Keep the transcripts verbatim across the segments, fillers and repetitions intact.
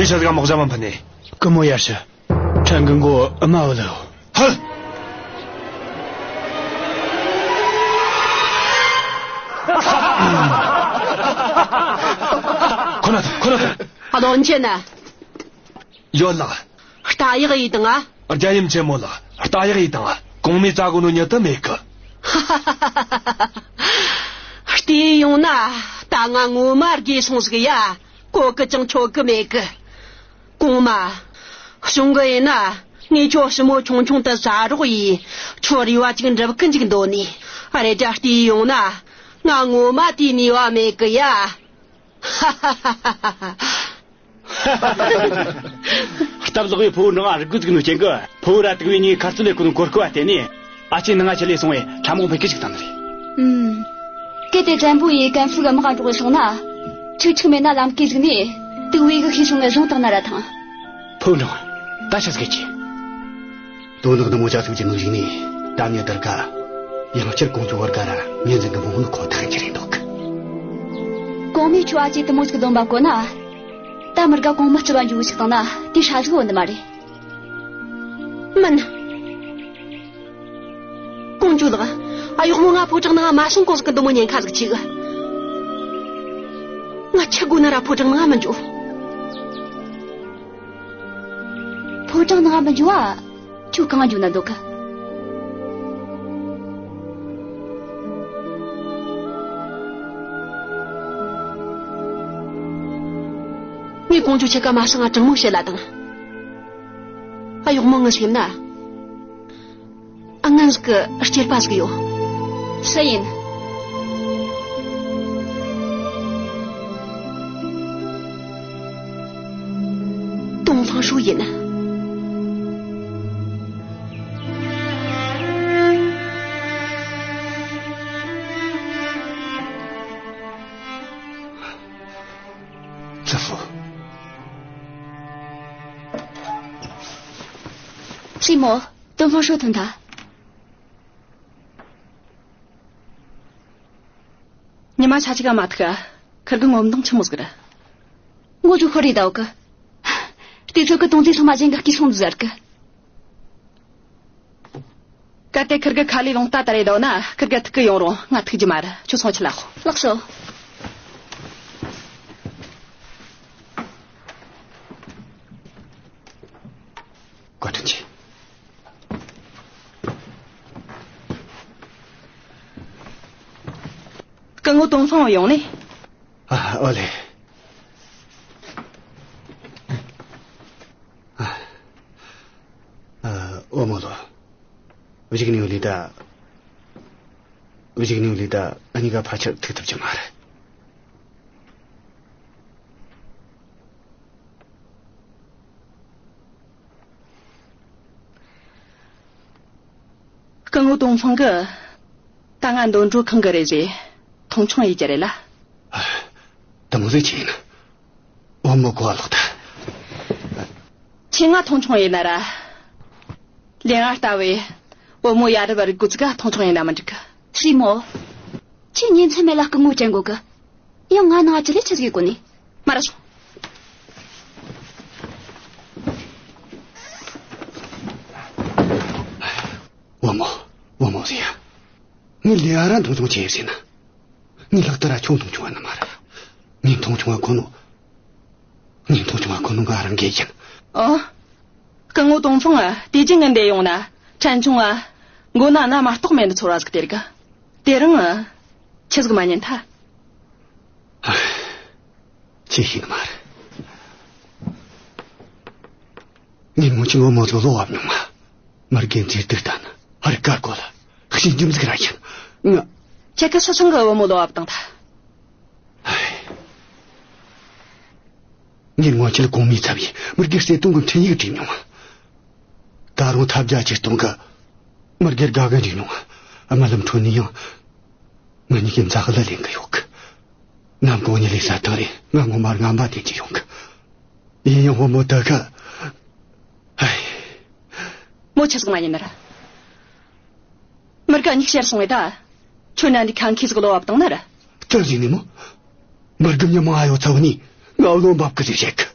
ཆ་ཟིག་མོག་ཟ་མ་ཕན་ནི། ཀི་མོ་ཡར་ཞུ། ཕྲན་གི་མགོ་ཨ་མ་བུ་ལོ། ཧ། ཁོ་ན་ཐུ་ཁོ་ན་ཐུ། ཨ་ལོ་འཆི་ན། ཡོད་ལགས། རྟ་གཡག་ཡིས་དང་ང་། རྒྱལ་ཡུམ་ཆེན་མོ་ལགས། རྟ་གཡག་ཡིས་དང་ང་། གོང་མའི་རྩ་གོ་ནོ་ཉིད་དུ་མེད་གི། བལྟས་ཡོང་ན་ད་ང་ངོ་མ་རྒས་སོང་ཟིག་ཡ། གོ་གི་ཅང་ཆོད་གི་མེད་གི། གོང་མ། གཞུང་གི་ཡིན་ན་ངས་ཁྱོད་ཞི་མོ་ཆུང་ཆུང་དུ་ཟ་རོགས་ཡིས་ཁྱོད་རེ་བ་ཅིག་འགྲུབ་གི་འཇུག་འདོད་ནི། ཨ་རེ་དྲ་བལྟས་ཡོང་ན་ང་ངོ་མ་དེའི་ནུས་པ་མེད་གི་ཡ། ཧ་ཧ་ཧ་ཧ་ཧ། སྟབས་ལེགས་པའི་ཕུ་བོ་འབྲིང་བ་རིག་རྒོད་ཟིག་ནོ་ཅན་གི། ཕུ་བོ་ར་དུག་པའི་གཉིས་ཁ་རྩོད་ལས་ཁོ་ནི་གོ་སྐབས་བ་དེ་ནས། ཨ་ཅེ་ནང་ང་ཆི་ལས་སོང་བས་ཁྲ་མོག་འཕེན་གི་ཞིག་བཏང་ནི་རེད། ཨུམ། གལ་ཏེ་བཙན་པོ་ཡིས་ཀན་ཧྥུ་གི་དམག་འགྲོགས་སོང་ན། ཁྲིག་ཁྲིག་མེད་ན་ལམ་ཀི་ཟིག་ནས་དུག་པའི་གི་ཤི་སོང་ངས་བཟུང་བཏང་ན་ར་ཐང་། ཕུ་བོ་འབྲིང་བ། ད་ཆི་ཟིག་གི། དོན་དག་འདི་མོ་ཅག་ཐུག་ཅི་ནུ་ཞིག་ནས་ད་ནི་དར་ག། ཡང་བསྐྱར་ཀོང་ཇོ་བར་ག་ར་ཉན་འཛིན་གི་མོ་ནི་ཁོ་ཐག་གི་རེད་འདུག། གོང་མའི་ཁྱོད་ཨ་ཅེ་དུ་མོ་ཟིག་སྡོམ་པ་གོ་ན། ད་མི་དགའ་གོང་མ་རྩི་བ་འཇུ་ཞིག་བཏང་ན་དེ་ཧྲ་ཟིག་བོ་འདི་མ་རེད། མིན། ཀོང་ཇོ་ལགས། ཨ་གཡོག་མོ་ང་ཕོ་བྲང་ནང་མ་སོང་གོང་ཟིག་གི་འདི་མོ་ཉེན་ཁ་ཟིག་ཆེ་གི། ང་ཆི་དགོས་ན་ར་ཕོ་བྲང་ནང་མི་འཇུག། ཕོ་བྲང་ནང་མི་འཇུག་ཨ། ཁྱོད་གང་འཇུག་ན་འདོད་གི། ངས་ཀོང་ཇོ་ཁྱེད་ཀ་མ་སང་ང་དྲང་མོ་བཤད་ལ་དང་། ཨ་གཡོག་མོ་ངི་སེམས་ན། ཨ་ངན་ཟིག་གི་སྐྱེས་པ་ཟིག་ཡོད། སུ་ཡིན། ཏོང་ཧྥང་ཧྲོས་ཡིན། ཙི་ཧྥུ། སྲས་མོ། ཏོང་ཧྥང་ཧྲོས་ཐོན་ཐལ། ཉི་མ་ཆ་གཅིག་ག་མ་ཐུག་ག། ཁིར་གི་ངོ་མདངས་ཆི་མོ་ཟིག་རེད། ངོ་ཅོ་ཁོ་རེ་ད་འོ་གི། ལྟོས་ཚོད་གི་དོང་ཙེ་ཚང་མ་གཞན་ག་སྐྱེས་སོང་འདུག་ཟེར་གི། གལ་ཏེ་ཁིར་གི་ཁ་ལས་རླུང་རྟ་དར་རེ་ད་འོ་ན་ཁིར་གི་ཐུག་གི་ཡོང་རུང་ང་ཐུག་རྒྱུ་མ་རེད། ཁྱོད་སོང་ཆི་ལ་ཤོག། ལགས་སོ། བཀའ་དྲིན་ཆེ། སྐུ་ངོ་ཏོང་ཧྥང་ཡོང་ནི། ཨ། ཨོ་ལེ། ཨ། ཨ། བུ་མོ་ལོ། གཞུག་ནས་ལི་ད། གཞུག་ནས་ལི་ད་ཨ་ནི་ག་ཕལ་ཆེར་ཐུག་ཐུབ་ཀྱི་མ་རེད། སྐུ་ངོ་ཏོང་ཧྥང་གིས་ད་ང་འདོན་སྤྲོད་ཁང་གི་རེད་ཟེ་མཐོང་ཆུང་ཡེད་རྒྱུ་རེད་ལ། ཨ། དེ་མོ་ཟིག་ཆི་ཡིན། བུ་མོ་གོ་ལོག་ད། ཁྱེད་ང་མཐོང་ཆུང་ཡེད་ན་ར། ལེ་ང་ལྟ་བུའི་བུ་མོ་ཡ་རབས་རིག་རྒོད་ཅིག་ག་མཐོང་ཆུང་ཡེད་ན་མི་འགྲིག་གི། སྲས་མོ། ཁྱེད་ཉིན་མཚན་མེད་ལ་སྐུ་ངོ་དྲན་གོ་གི། ཡང་ང་ནང་ཅི་ལས་ཆི་ཟིག་གོ་ནི། མ་ར་སོང་། བུ་མོ། བུ་མོ་ཟེར་ཡ། ངས་ལེ་ཨ་ར་མཐོང་ཆུང་བྱས་ཟེར་ན། ངས་ལྷག་ཏུ་ར་ཁྱོད་མཐོང་ཆུང་བ་ནི་མ་རེད། ངས་མཐོང་ཆུང་བ་ཁོ་ནོ། ངས་མཐོང་ཆུང་བ་ཁོ་ནོ་ང་རང་གི་ཡིན། ཨོ། སྐུ་ངོ་ཏོང་ཧྥང་ཨ། དེ་རྗེས་ངས་འདས་ཡོང་ན་ཕྲན་ཆུང་ཨ། མགོ་ན་ན་མ་གཏོགས་མེད་འདི་ཚོར་བ་ཟིག་སྟེར་གི། དེ་རིང་ཨ། ཆི་ཟིག་མ་ཉན་ཐལ། ཨ། ཆི་ཤེས་ནི་མ་རེད། ངས་སྔོན་ཆད་བུ་མོ་ལོ་ལོ་བབ་མྱོང་མ། མི་རྒན་ཚེ་སྡུག་ལྟ་ན་ཧར་དཀར་གོ་ལ་ཤིན་ཅུམ་ཟིག་ར་ཡིན། ང་། ཁྱེད་ཀྱི་སུ་ཚང་གི་བུ་མོ་ལོ་བབ་བཏང་ཐལ། ངས་སྔོན་ཆད་གོང་མའི་ཚབ་ཡིས་མི་རྒན་བརྩེ་དུང་གི་འཕྲིན་ཡིག་བྲིས་མྱོང་། ད་རུང་ཐབས་བརྒྱ་ཇུས་སྟོང་གིས་མི་རྒན་དགའ་གི་འཇུག་མྱོང་། རྨི་ལམ་ཁྲོད་ནས་ཡང་ང་གཉིས་ཀྱི་མཛའ་གླུ་ལེན་གི་ཡོད་གི། ནམ་གུང་གཉིད་ལས་སད་ཐེངས་རེ་ང་ངོ་མ་རྔམ་པ་དེ་ཅིག་ཡོང་གི། ཡིན་ཡང་བུ་མོ་དེ་གིས། ཧའི། མོ་ཆི་ཟིག་མ་ཉན་ནི་ར། མི་རྒན་གཉིད་ཤར་སོང་བས་ད། ཁྱོད་ན་འདི་ཁང་ཁྱི་ཟིག་ལོ་བབ་བཏང་ན་ར། ཅི་ཟིག་ནི་མོ། མི་རྒན་མྱི་མང་ཨ་ཡོད་ཚ་བོ་ནི་ང་བློ་འབབ་གི་ཟིག་བཤད་གི།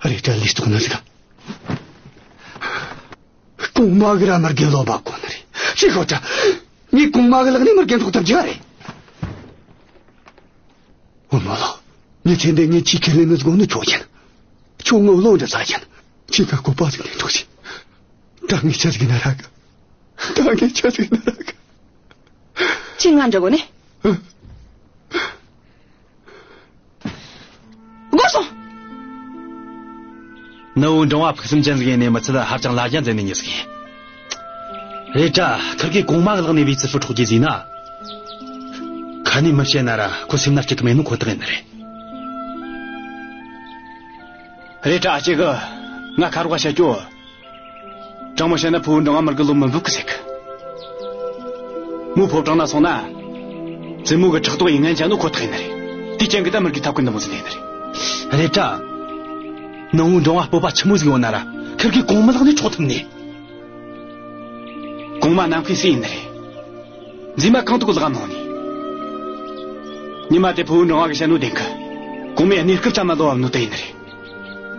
རེད་དྲ་ལུས་ཐོག་ན་ཟིག་གོང་མ་གི་ར་མར་གེ་ལོ་བ་གོ་ནི་རེད། ཤི་ཁོ་ཅག་ངས་གོང་མ་གི་ལག་ནས་མར་གེ་འཕྲོག་ཐབས་ཀྱི་རེད། འོ་མ་ལོ། ངས་ཚེ་འདི་ངས་ཅི་ཁས་ལེན་ནི་སྒོ་ནི་ཁྱོད་ཡིན། ཁྱོད་ངོ་བློ་འདྲ་ས་ཡིན། ཁྱེད་ཀ་བཀོད་པ་ཟིག་ནས་འཕྲོག་ཤིག་ད་ངས་ཆི་ཟིག་ན་ར་གི། ད་ངས་ཆི་ཟིག་ན་ར་གི། ཁྱེད་ང་འདྲ་གོ་ནི། ཨ། སྒོར་སོང་། ནུ་བོ་འབྲིང་བ་ཕུགས་བསམ་ཅན་ཟིག་ཡིན་ནི་མི་ཚད་ཧ་ཅང་ལ་རྒྱ་འཛིན་ནི་མྱི་ཟིག་ཡིན། རེད་དྲ་ཁིར་གིས་གོང་མ་གི་ལག་ནས་བེའུ་ཙི་ཧྥུ་འཕྲོག་རྒྱུ་ཟེར་ན། ཁ་ནས་མི་བཤད་ན་ར་ཁོ་སེམས་ན་སྐྱིད་གི་མེད་ནོ་ཁོ་ཐག་ཡིན་ནི་རེད། རེད་དྲ་ཨ་ཅེ་གི། ང་ཁ་རོག་བྱ་རྒྱུ། དྲང་མོ་བཤད་ན་ཕུ་བོ་འབྲིང་བ་མར་གི་ལོ་མི་འབུབ་གི་ཟེར་གི། མོ་ཕོ་བྲང་ན་སོང་ན། བཙུན་མོ་གི་ཕྲག་དོག་ཡིན་ངན་ཅན་ནོ་ཁོ་ཐག་ཡིན་ནི་རེད། དེའི་རྐྱེན་གི་ད་མར་གི་ཐབས་ཀུན་འདི་མོ་ཟིག་ལས་ནི་རེད། རེད་དྲ། ནུ་བོ་འབྲིང་བ་སྤོབས་པ་ཆི་མོ་ཟིག་ཡོད་ན་ར་ཁིར་གིས་གོང་མ་ལག་ནས་འཕྲོག་ཐུབ་ནི། གོང་མ་ནམ་མཁའི་སྲས་ཡིན་ནི་རེད། མཛེས་མ་གང་དུ་གི་ལག་ནང་ནས། ཉི་མ་དེ་ཕུ་བོ་འབྲིང་བ་གི་བཤད་ནོ་བདེན་གི། གོང་མའི་གནས་སྐབས་ཙམ་མ་ལོ་བབ་ནོ་དེ་ཡིན་ནི་རེད།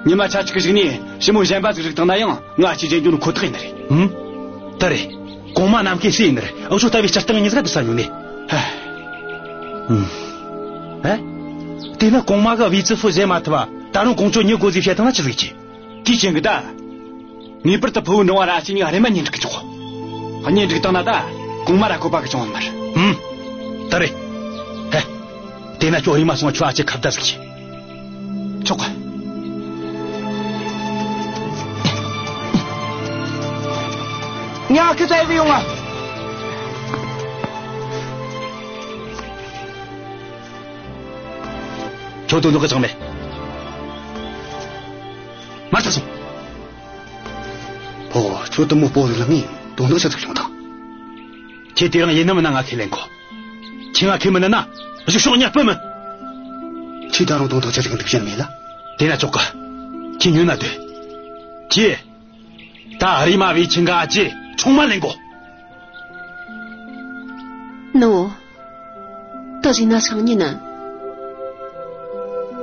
ཉི་མ་ཆ་གཅིག་གི་གཞུག་ནས་ཞི་མོ་གཞན་པ་ཟིག་རིག་བཏང་ན་ཡང་ང་ཅི་བྱེད་རྒྱུ་ནི་ཁོ་ཐག་ཡིན་ནི་རེད། ཧུམ། ད་རེད། གོང་མ་ནམ་མཁའི་སྲས་ཡིན་ནི་རེད། འུ་ཆོ་ལྟ་བུའི་སྤྱིར་བཏང་གི་མྱི་ཟིག་ག་དུ་ས་མྱོང་ནི། ཧ། ཧུམ། ཨེ། དེས་ན་གོང་མ་གིས་བེའུ་ཙི་ཧྥུ་བཞེས་མ་ཐུབ་བ་ད་རུང་ཀོང་ཇོ་ཉོ་དགོས་ཟེར་བཤད་བཏང་ན་ཆི་ཟིག་བྱེད། དེའི་རྐྱེན་གི་ད། ངེས་པར་དུ་ཕུ་བོ་འབྲིང་བ་ར་ཨ་ཅེ་གཉིས་ཀ་རེམ་མ་གཉེན་སྒྲིག་གི་འཇུག་གོ། གཉེན་སྒྲིག་བཏང་ན་ད་གོང་མ་ར་བཀོད་པ་གི་བྱུང་བ་མ་རེད། ཧུམ། ད་རེད། ཧེ། དེས་ན་ཁྱོད་རེམ་མ་སོང་ང་ཁྱོད་ཨ་ཅེ་ཁ་བརྡ་ཟིག་བྱོས། ཆོག་གི། ཉ་ཁི་ཙ་ཡི་ཡོང་ང་། ཁྱོད་དོན་དག་གི་ཚང་མེད། མར་ཐག་སོང་། ཕོ་བོ། ཁྱོད་དུ་མོ་སྤོ་ལངས་ངས་དོན་དག་ཆི་ཟིག་བྱུང་དང་། ཁྱེད་དེ་རིང་ཡིན་ནམ་མིན་ན་ང་ཁས་ལེན་གོ། ཁྱེད་ང་ཁས་མི་ལེན་ན་གཞུག་ཕྱོགས་གཉའ་སྤུ་མིན། ཁྱེད་ད་རུང་དོན་དག་ཆི་ཟིག་འདུག་བཤད་མེད་ལ། དེ་ན་ཆོག་གི། ཁྱེད་ཉོན་ན་སྡོད། ཁྱེད། ད་རེམ་མ་བེ་ཆིང་ག་ཨ་ཅེ་ཆུང་མ་ལེན་གོ། ནོ། ད་ཟིན་ན་སང་ཉིན་ནི།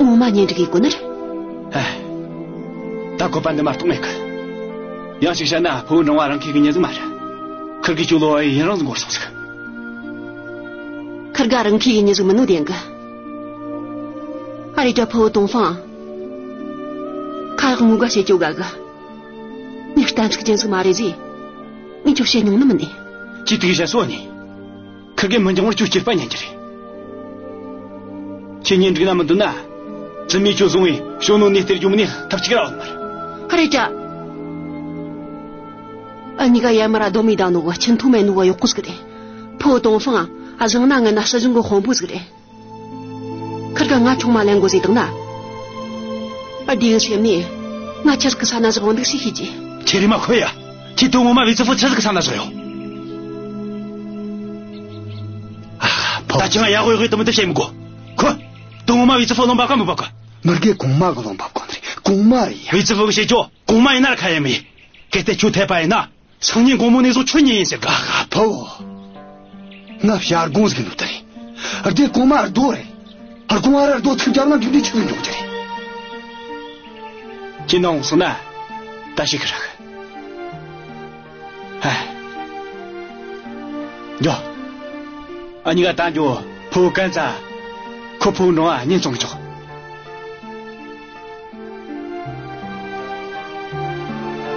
ངོ་མ་གཉེན་སྒྲིག་གི་གོ་ནི་རེད། ཨེ། ད་བཀོད་པ་འདི་མ་གཏོགས་མེད་གི། ཡང་ཞིག་བཤད་ན་ཕུ་བོ་འབྲིང་བ་རང་ཁེ་གི་མྱི་ཟིག་མ་རེད། ཁིར་གི་ཁྱོད་ལོ་ཡི་ཡུན་རིང་ཟིག་འགོར་སོང་ཟིག། ཁིར་ག་རང་ཁེ་གི་མྱི་ཟིག་མིན་ནོ་བདེན་གི། ཨ་རེ་དྲ་ཕུ་བོ་ཏོང་ཧྥང་། ཁ་ཡག་ངོ་དགའ་བྱེད་རྒྱུ་དགའ་གི། ངས་གཏན་ཚིགས་ཅན་ཟིག་མ་རེད་ཟེ། ངས་ཁྱོད་བཤད་མྱོང་ནི་མིན་ནི། ཅི་ཐུག་བཤད་སོ་ནི། ཁིར་གེ་མི་འགྱང་བར་ཁྱོད་སྐྱེས་པ་ཉན་རྒྱུ་རེད། ཁྱེད་གཉེན་སྒྲིག་ན་མི་འདོད་ན། བཙུན་མས་ཁྱོད་བཟུང་བས་ཞོ་ནོ་ནས་སྟེར་རྒྱུ་མིན་ནས་ཐབས་ཅིག་ར་ཡོད་མ་རེད། ཨ་རེ་དྲ། ཨ་ནི་ག་ཡ་མ་ར་རྡོ་མི་དང་ནོ་ག་ཆེན་ཐུ་མེད་ནོ་ག་ཡོག་གོ་ཟིག་རེད། ཕོ་ཏོང་ཧྥང་ཨ་བཟང་ན་ངན་ན་སྲིད་གཞུང་གི་དཔོན་པོ་ཟིག་རེད། ཁིར་ག་ང་ཆུང་མ་ལེན་དགོས་ཟེར་བཏང་ན། ཨ་དེའི་སེམས་ནས་ང་ཆི་ཟིག་གི་ས་ན་བཞག་འོང་འདུག་སེ་ཤེས་ཀྱི། ཁྱེད་རེ་མ་ཁོ་ཡ། ཁྱེད་དོ་ངོ་མ་བེ་ཙི་ཧྥུ་ཆི་ཟིག་གི་ས་ན་བཞག་ཡོད། ཨ་ཕོ། ད་ཅི་ང་ཡ་ཧོས་ཧོས་དུ་མི་དུ་བཤད་མི་དགོ། ཁོ། དོ་ངོ་མ་བེ་ཙི་ཧྥུ་བློ་འབབ་ག་མི་འབབ་ག། མི་དགེ་གོང་མ་གི་བློ་འབབ་གོ་ནི་རེད། གོང་མ་རེད་ཡ། བེ་ཙི་ཧྥུ་གི་བཤད་ཆོག་གོང་མ་ཡིན་ན་ར་ཁ་ཡ་མི་ཡིན། གལ་ཏེ་ཁྱོད་འཐད་པ་ཡིན་ན། སང་ཉིན་དགོང་མོ་ནས་བཟུང་ཁྱོད་ཉིད་ཡིན་ཟེར་ག། ཨ་ཕོ། ང་བྱ་སྒོང་ཟིག་ནོ་ད་རེད། སྡེ་གོང་མ་རྡོ་རེད། སྒོང་བ་ར་རྡོ་ཚིག་རྒྱབ་ན་འདུག་འདི་ཆི་ཟིག་འདུག་ད་རེད། ཁྱེད་ནང་སོང་ན་ད་ཞིག་གི་རག། ཧ། འགྱོ། ཨ་ནི་ག་ད་འགྱོ། ཕུ་བོ་གན་ཚ། ཁོ་ཕུ་བོ་འབྲིང་བ་གཉེན་སྲུང་གི་ཆོག།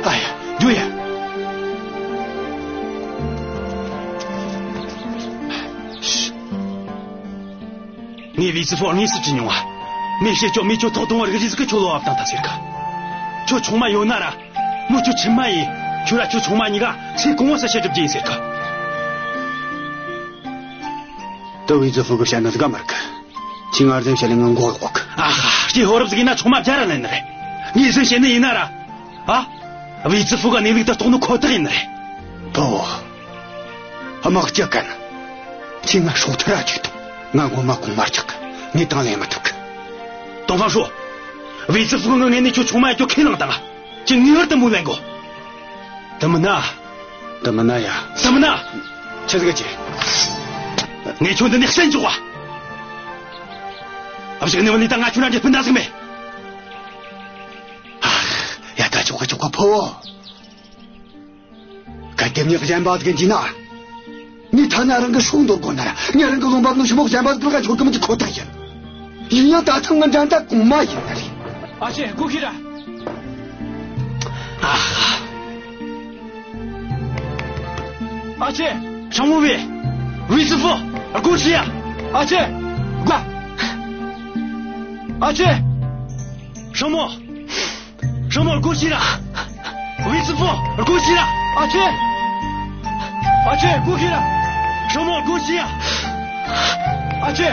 ཨ་ཡ། འགྱོ་ཡ། ངས་བེ་ཙི་ཧྥུ་དངོས་སུ་དྲིས་མྱོང་བ། མོས་བཤད་ཆོག་མོས་ཁྱོད་ཐོག་གཏོང་བར་གི་རིས་ཀི་ཁྱོད་ལོ་བབ་དང་ད་ཟེར་གི། ཁྱོད་ཆུང་མ་ཡོད་ན་ར། མོ་ཁྱོད་ཆུན་མ་ཡིན། ཁྱོད་ར་ཁྱོད་ཆུང་མ་གཉིས་ཀ་ཚེ་གང་བོ་ས་བཤད་གྲུབ་རྒྱུ་ཡིན་ཟེར་གི། ད་བེ་ཙི་ཧྥུ་གི་བཤད་ན་ཟིག་ག་མར་གི། ཁྱེད་ང་རྫུན་བཤད་ལས་ང་མགོ་ལོག་གི། ཨ་ཧ། ཁྱེད་ཧོ་རབ་ཟིག་ཡིན་ན་ཆུང་མ་བརྒྱ་ར་ལེན་ནི་རེད། ངས་རྫུན་བཤད་ནི་ཡིན་ན་ར། ཨ། བེ་ཙི་ཧྥུ་ག་གནས་ལུགས་ད་རྟོགས་ནི་ཁོ་ཐག་ཡིན་ནི་རེད། ཕོ། དམག་སྤྱི་གན། ཁྱེད་ང་སྲོག་ཐར་ར་བཅུག་དང་། ང་ངོ་མ་གོང་མར་ཆག་གི། ངས་དང་ལེན་མི་ཐུབ་གི། ཏོང་ཧྥང་ཧྲོ། བེ་ཙི་ཧྥུ་གི་ངེད་ནས་ཁྱོད་ཆུང་མ་ཡ་ཁྱོད་ཁས་བླངས་དང་། ཁྱེད་ངེས་པར་དུ་མོ་ལེན་དགོ། དེ་མིན་ན། དེ་མིན་ན་ཡ། དེ་མིན་ན། ཆི་ཟིག་གི། ངས་ཁྱོད་འདི་ནས་བསད་འཇོག་བ། ཨ་བཞག་ནས་བ་ནི་ད་ང་ཁྱོད་རང་གི་སྤུན་ཟླ་ཟིག་མེད། ཆོག་གི་ཆོག་གི་ཕོ་བོ། གལ་ཏེ་ངས་གཞན་པ་ཟིག་འཇུས་ན། ངས་ཐ་ན་རང་གི་སྲོག་འདོར་དགོས་ན་ར། ངས་རང་གི་ལུང་པ་ནང་ཞི་མོ་གཞན་པ་ཟིག་ལ་འཇོག་གི་མིན་གྱི་ཁོ་ཐག་ཡིན། ཡིན་ཡང་ད་ཐེངས་ང་འགྲན་ཟླ་གོང་མ་ཡིན་ནི་རེད། ཨ་ཅེ། སྒོ་ཕྱེ་ར། ཨ་ཧ། ཨ་ཅེ། ཧྲང་མོ་ཝེ། ཝེ་ཙི་ཧྥུ། སྒོ་ཕྱེ་ཡ། ཨ་ཅེ། སྒོ། ཨ་ཅེ། ཧྲང་མོ། ཧྲང་མོ། སྒོ་ཕྱེ་ར། ཝེ་ཙི་ཧྥུ། སྒོ་ཕྱེ་ར། ཨ་ཅེ། ཨ་ཅེ། སྒོ་ཕྱེ་ར། ཧྲང་མོ། སྒོ་ཕྱེ་ཡ། ཨ་ཅེ།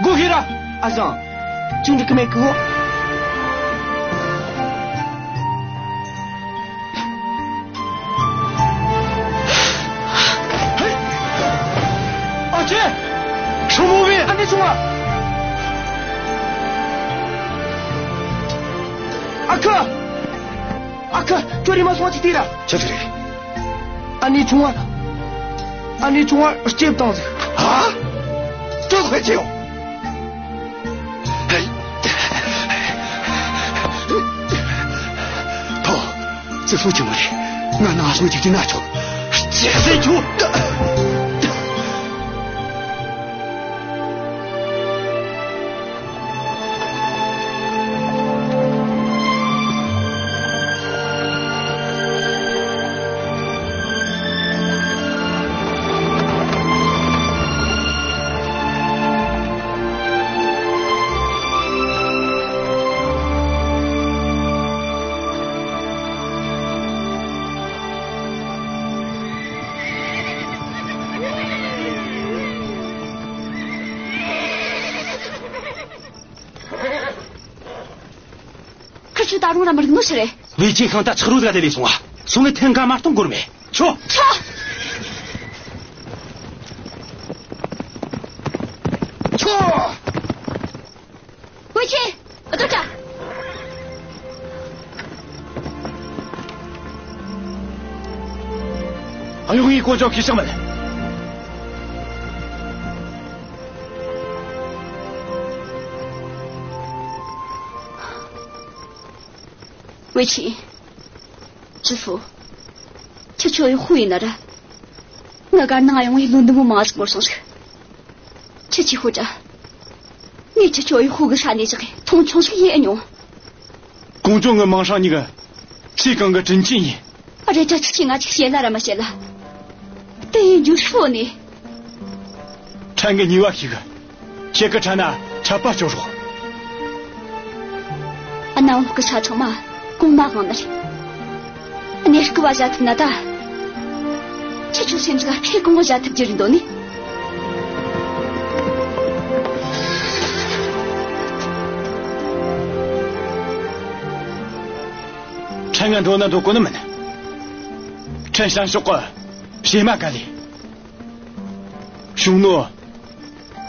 སྒོ་ཕྱེ་ར། ཨ་ཟང་། ཅུང་འགྲིག་གི་མེད་གི་བོ། ཨ་ཅེ། ཧྲང་མོ་ཝེ། ཨ་ནེ་ཆུང་བ། ཨ་ཁུ། ཨ་ཁུ། ཁྱོད་རེམ་མ་སོང་ཅིག་ལྟོས་ར། ཆི་ཟིག་རེད། ཨ་ནེ་ཆུང་བ། ཨ་ནེ་ཆུང་བ་ལྕེབས་བཏང་ཟིག་ཧ། ཁྱོད་ཁོས་ཅི་ཡོང་། ཧེ། ཕོ། ཙི་ཧྥུ་ཆི་མོ་རེད། ང་ནང་སོང་ཅིག་ཅི་ན་ཆོག་ཅི་ཟེར་ཁྱོད། ཁི་ཆོ་ད་རུང་ར་མི་རིག་ནོ་ཆི་རེད། ཝེ་ཆིང་ཤང་ད་ཆག་རོ་ཟིག་དེ་ལས་སོང་བ། སོང་ངས་ཐེངས་འགའ་མ་གཏོང་གོར་མེད། ཆོ། ཆོ། ཆོ། ཝེ་ཆིང་། ཨ་ཏོ་ཅ། ཨ་ཡོང་ཡི་ཀོ་ཅོ་ཁི་ཤང་མེད། ཝེ་ཆིང་། ཙི་ཧྥུ། ཁྱེད་ཆོ་ཡོད་ཁུ་ཡིན་ན་ར། ང་གར་ནང་ཡོང་ཡི་ལོ་འདི་མོ་མང་ཟིག་འགོར་སོང་ཟིག་ཁྱེད་ཆོས་ཤོད་དྲ། ངས་ཁྱེད་ཆོ་ཡོད་ཁུ་གི་ས་ནས་བཞག་གི་མཐོང་ཆུང་ཟིག་ཡེ་མྱོང་། ཀོང་ཇོ་ངི་མིང་སྲིང་གཉིས་ཀ་ཚེ་གང་གི་དྲིན་ཅན་ཡིན། ཨ་རེ། ད་ཁྱེད་ཆོས་ང་ཅིག་བཤད་ལ་ར་མ་བཤད་ལ། དེ་ཡིན་རྒྱུ་ཧྲོ་ནས། ཕྲན་གི་ཉེས་པ་ཤིག་གི། ཁྱེད་ཀྱི་ཕྲན་ན་ཆད་པ་གཅོད་རོགས། གནམ་འོག་གི་ས་ཚང་མ་གོང་མ་དབང་ནི་རེད། གནས་སྐབས་བ་བཞག་ཐུབ་ན་ད། ཁྱེད་ཆོ་སེམས་ཀ་ཁེ་གོང་བ་བཞག་ཐུབ་རྒྱུ་རེད་འདོད་ནི། ཕྲན་ང་འགྲོ་ན་འགྲོ་དགོས་ནི་མིན། ཕྲན་བྱང་ཕྱོགས་གི་བྱེ་མ་ག་ལས། ཞུང་ནུ།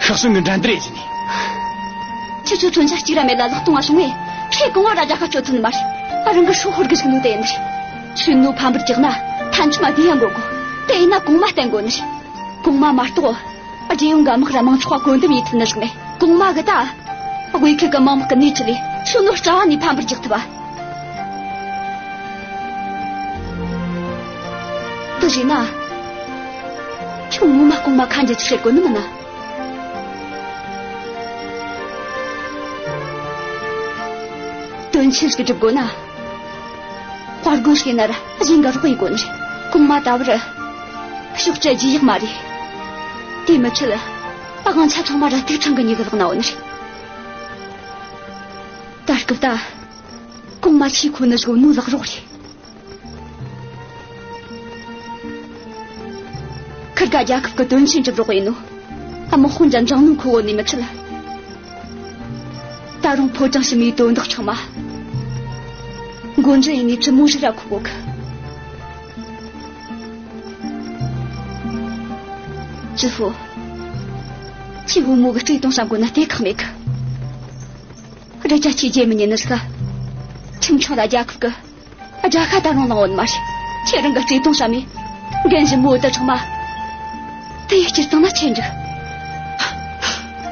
ཤག་སུན་གི་འགྲན་བསྡུར་ཡེ་ཟིན་ནི། ཁྱེད་ཆོ་མཚོན་ཆ་གཅིག་ར་མེད་ལ་ལག་སྟོང་བ་སོང་བས། ཁེ་གོང་བ་ར་རྒྱལ་ཁ་གཅོད་ཐུབ་ནི་མ་རེད། རང་གི་སྲོག་ཤོར་གི་ཟིག་ནོ་དེ་ཡིན་ནི་རེད། ཞུང་ནུ་ཕམ་པར་རྒྱག་ན་ཐན་ཆུ་མ་དེ་ཡང་འགོ་དགོ། དེ་ཡིན་ན་གོང་མ་བསྟེན་དགོ་ནི་རེད། གོང་མ་མ་གཏོགས། རྒྱལ་ཡོངས་འགའ་དམག་ར་མང་ཚོགས་བཀོད་འདོམས་ཡེ་ཐུབ་ནི་ཟིག་མེད། གོང་མ་གི་ད། དབུས་ཁུལ་གི་དམག་དམག་གི་སྣེ་ཁྲིད་ལས་ཞུང་ནུ་རྩ་བ་ནས་ཕམ་པར་རྒྱག་ཐུབ་བ། དེ་བྱས་ན། ཁྱོད་ངོ་མ་གོང་མ་ཁ་འདྲི་ཆི་བྱེད་དགོས་ནི་མིན་ན། དོན་ཆེན་ཞིག་སྒྲུབ་དགོས་ན། དཔའ་རྒོད་ཞིག་ཡིན་ན་ར་གཞན་ག་རོགས་ཡེད་དགོས་ནི་རེད། གོང་མ་ད་བར་ཕྱོགས་བཅུ་རྒྱུ་ཡག་མ་རེད། དེ་མི་ཚད་དབང་ཆ་ཚང་མ་ར་ཏིག་ཚང་གི་མྱི་གི་ལག་ན་ཡོད་ནི་རེད། ད་སྐབས་ད་གོང་མ་ཆེས་མཁོ་ནི་ཟིག་ནོ་ལག་རོགས་རེད། ཁིར་ག་རྒྱལ་ཁབ་ཀྱི་དོན་ཆེན་སྒྲུབ་རོགས་ཡིན་ནོ། དམག་དཔོན་འཇམ་འཛིང་ནོ་ཁོ་བོ་ནས་མི་ཚད། ད་རུང་ཕོ་བྲང་ཕྱི་མའི་དོན་དག་ཚང་མ། འགོ་འཛིན་ཡིན་ནས་བཙུན་མོ་ཞིག་ར་ཁུག་གོ་གི། ཙི་ཧྥུ། ཁྱེད་བུ་མོ་གི་བརྩེ་དུང་བསམ་དགོས་ན་དེ་ཁག་མེད་གི། རེད་ཀྱང་ཁྱེད་རྗེད་མི་ཉན་ནི་ཟིག་ཁྱིམ་ཚང་ལ་རྒྱལ་ཁབ་གི། དགྲ་ཤ་ད་རུང་ལངས་ཡོད་མ་རེད། ཁྱེད་རང་གི་བརྩེ་དུང་བསམ་ནས། འགན་ཞིབ་མོ་འུ་ད་ཚང་མ། དེ་ཡི་སྤྱིར་བཏང་ན་ཆེ་འགྲིག་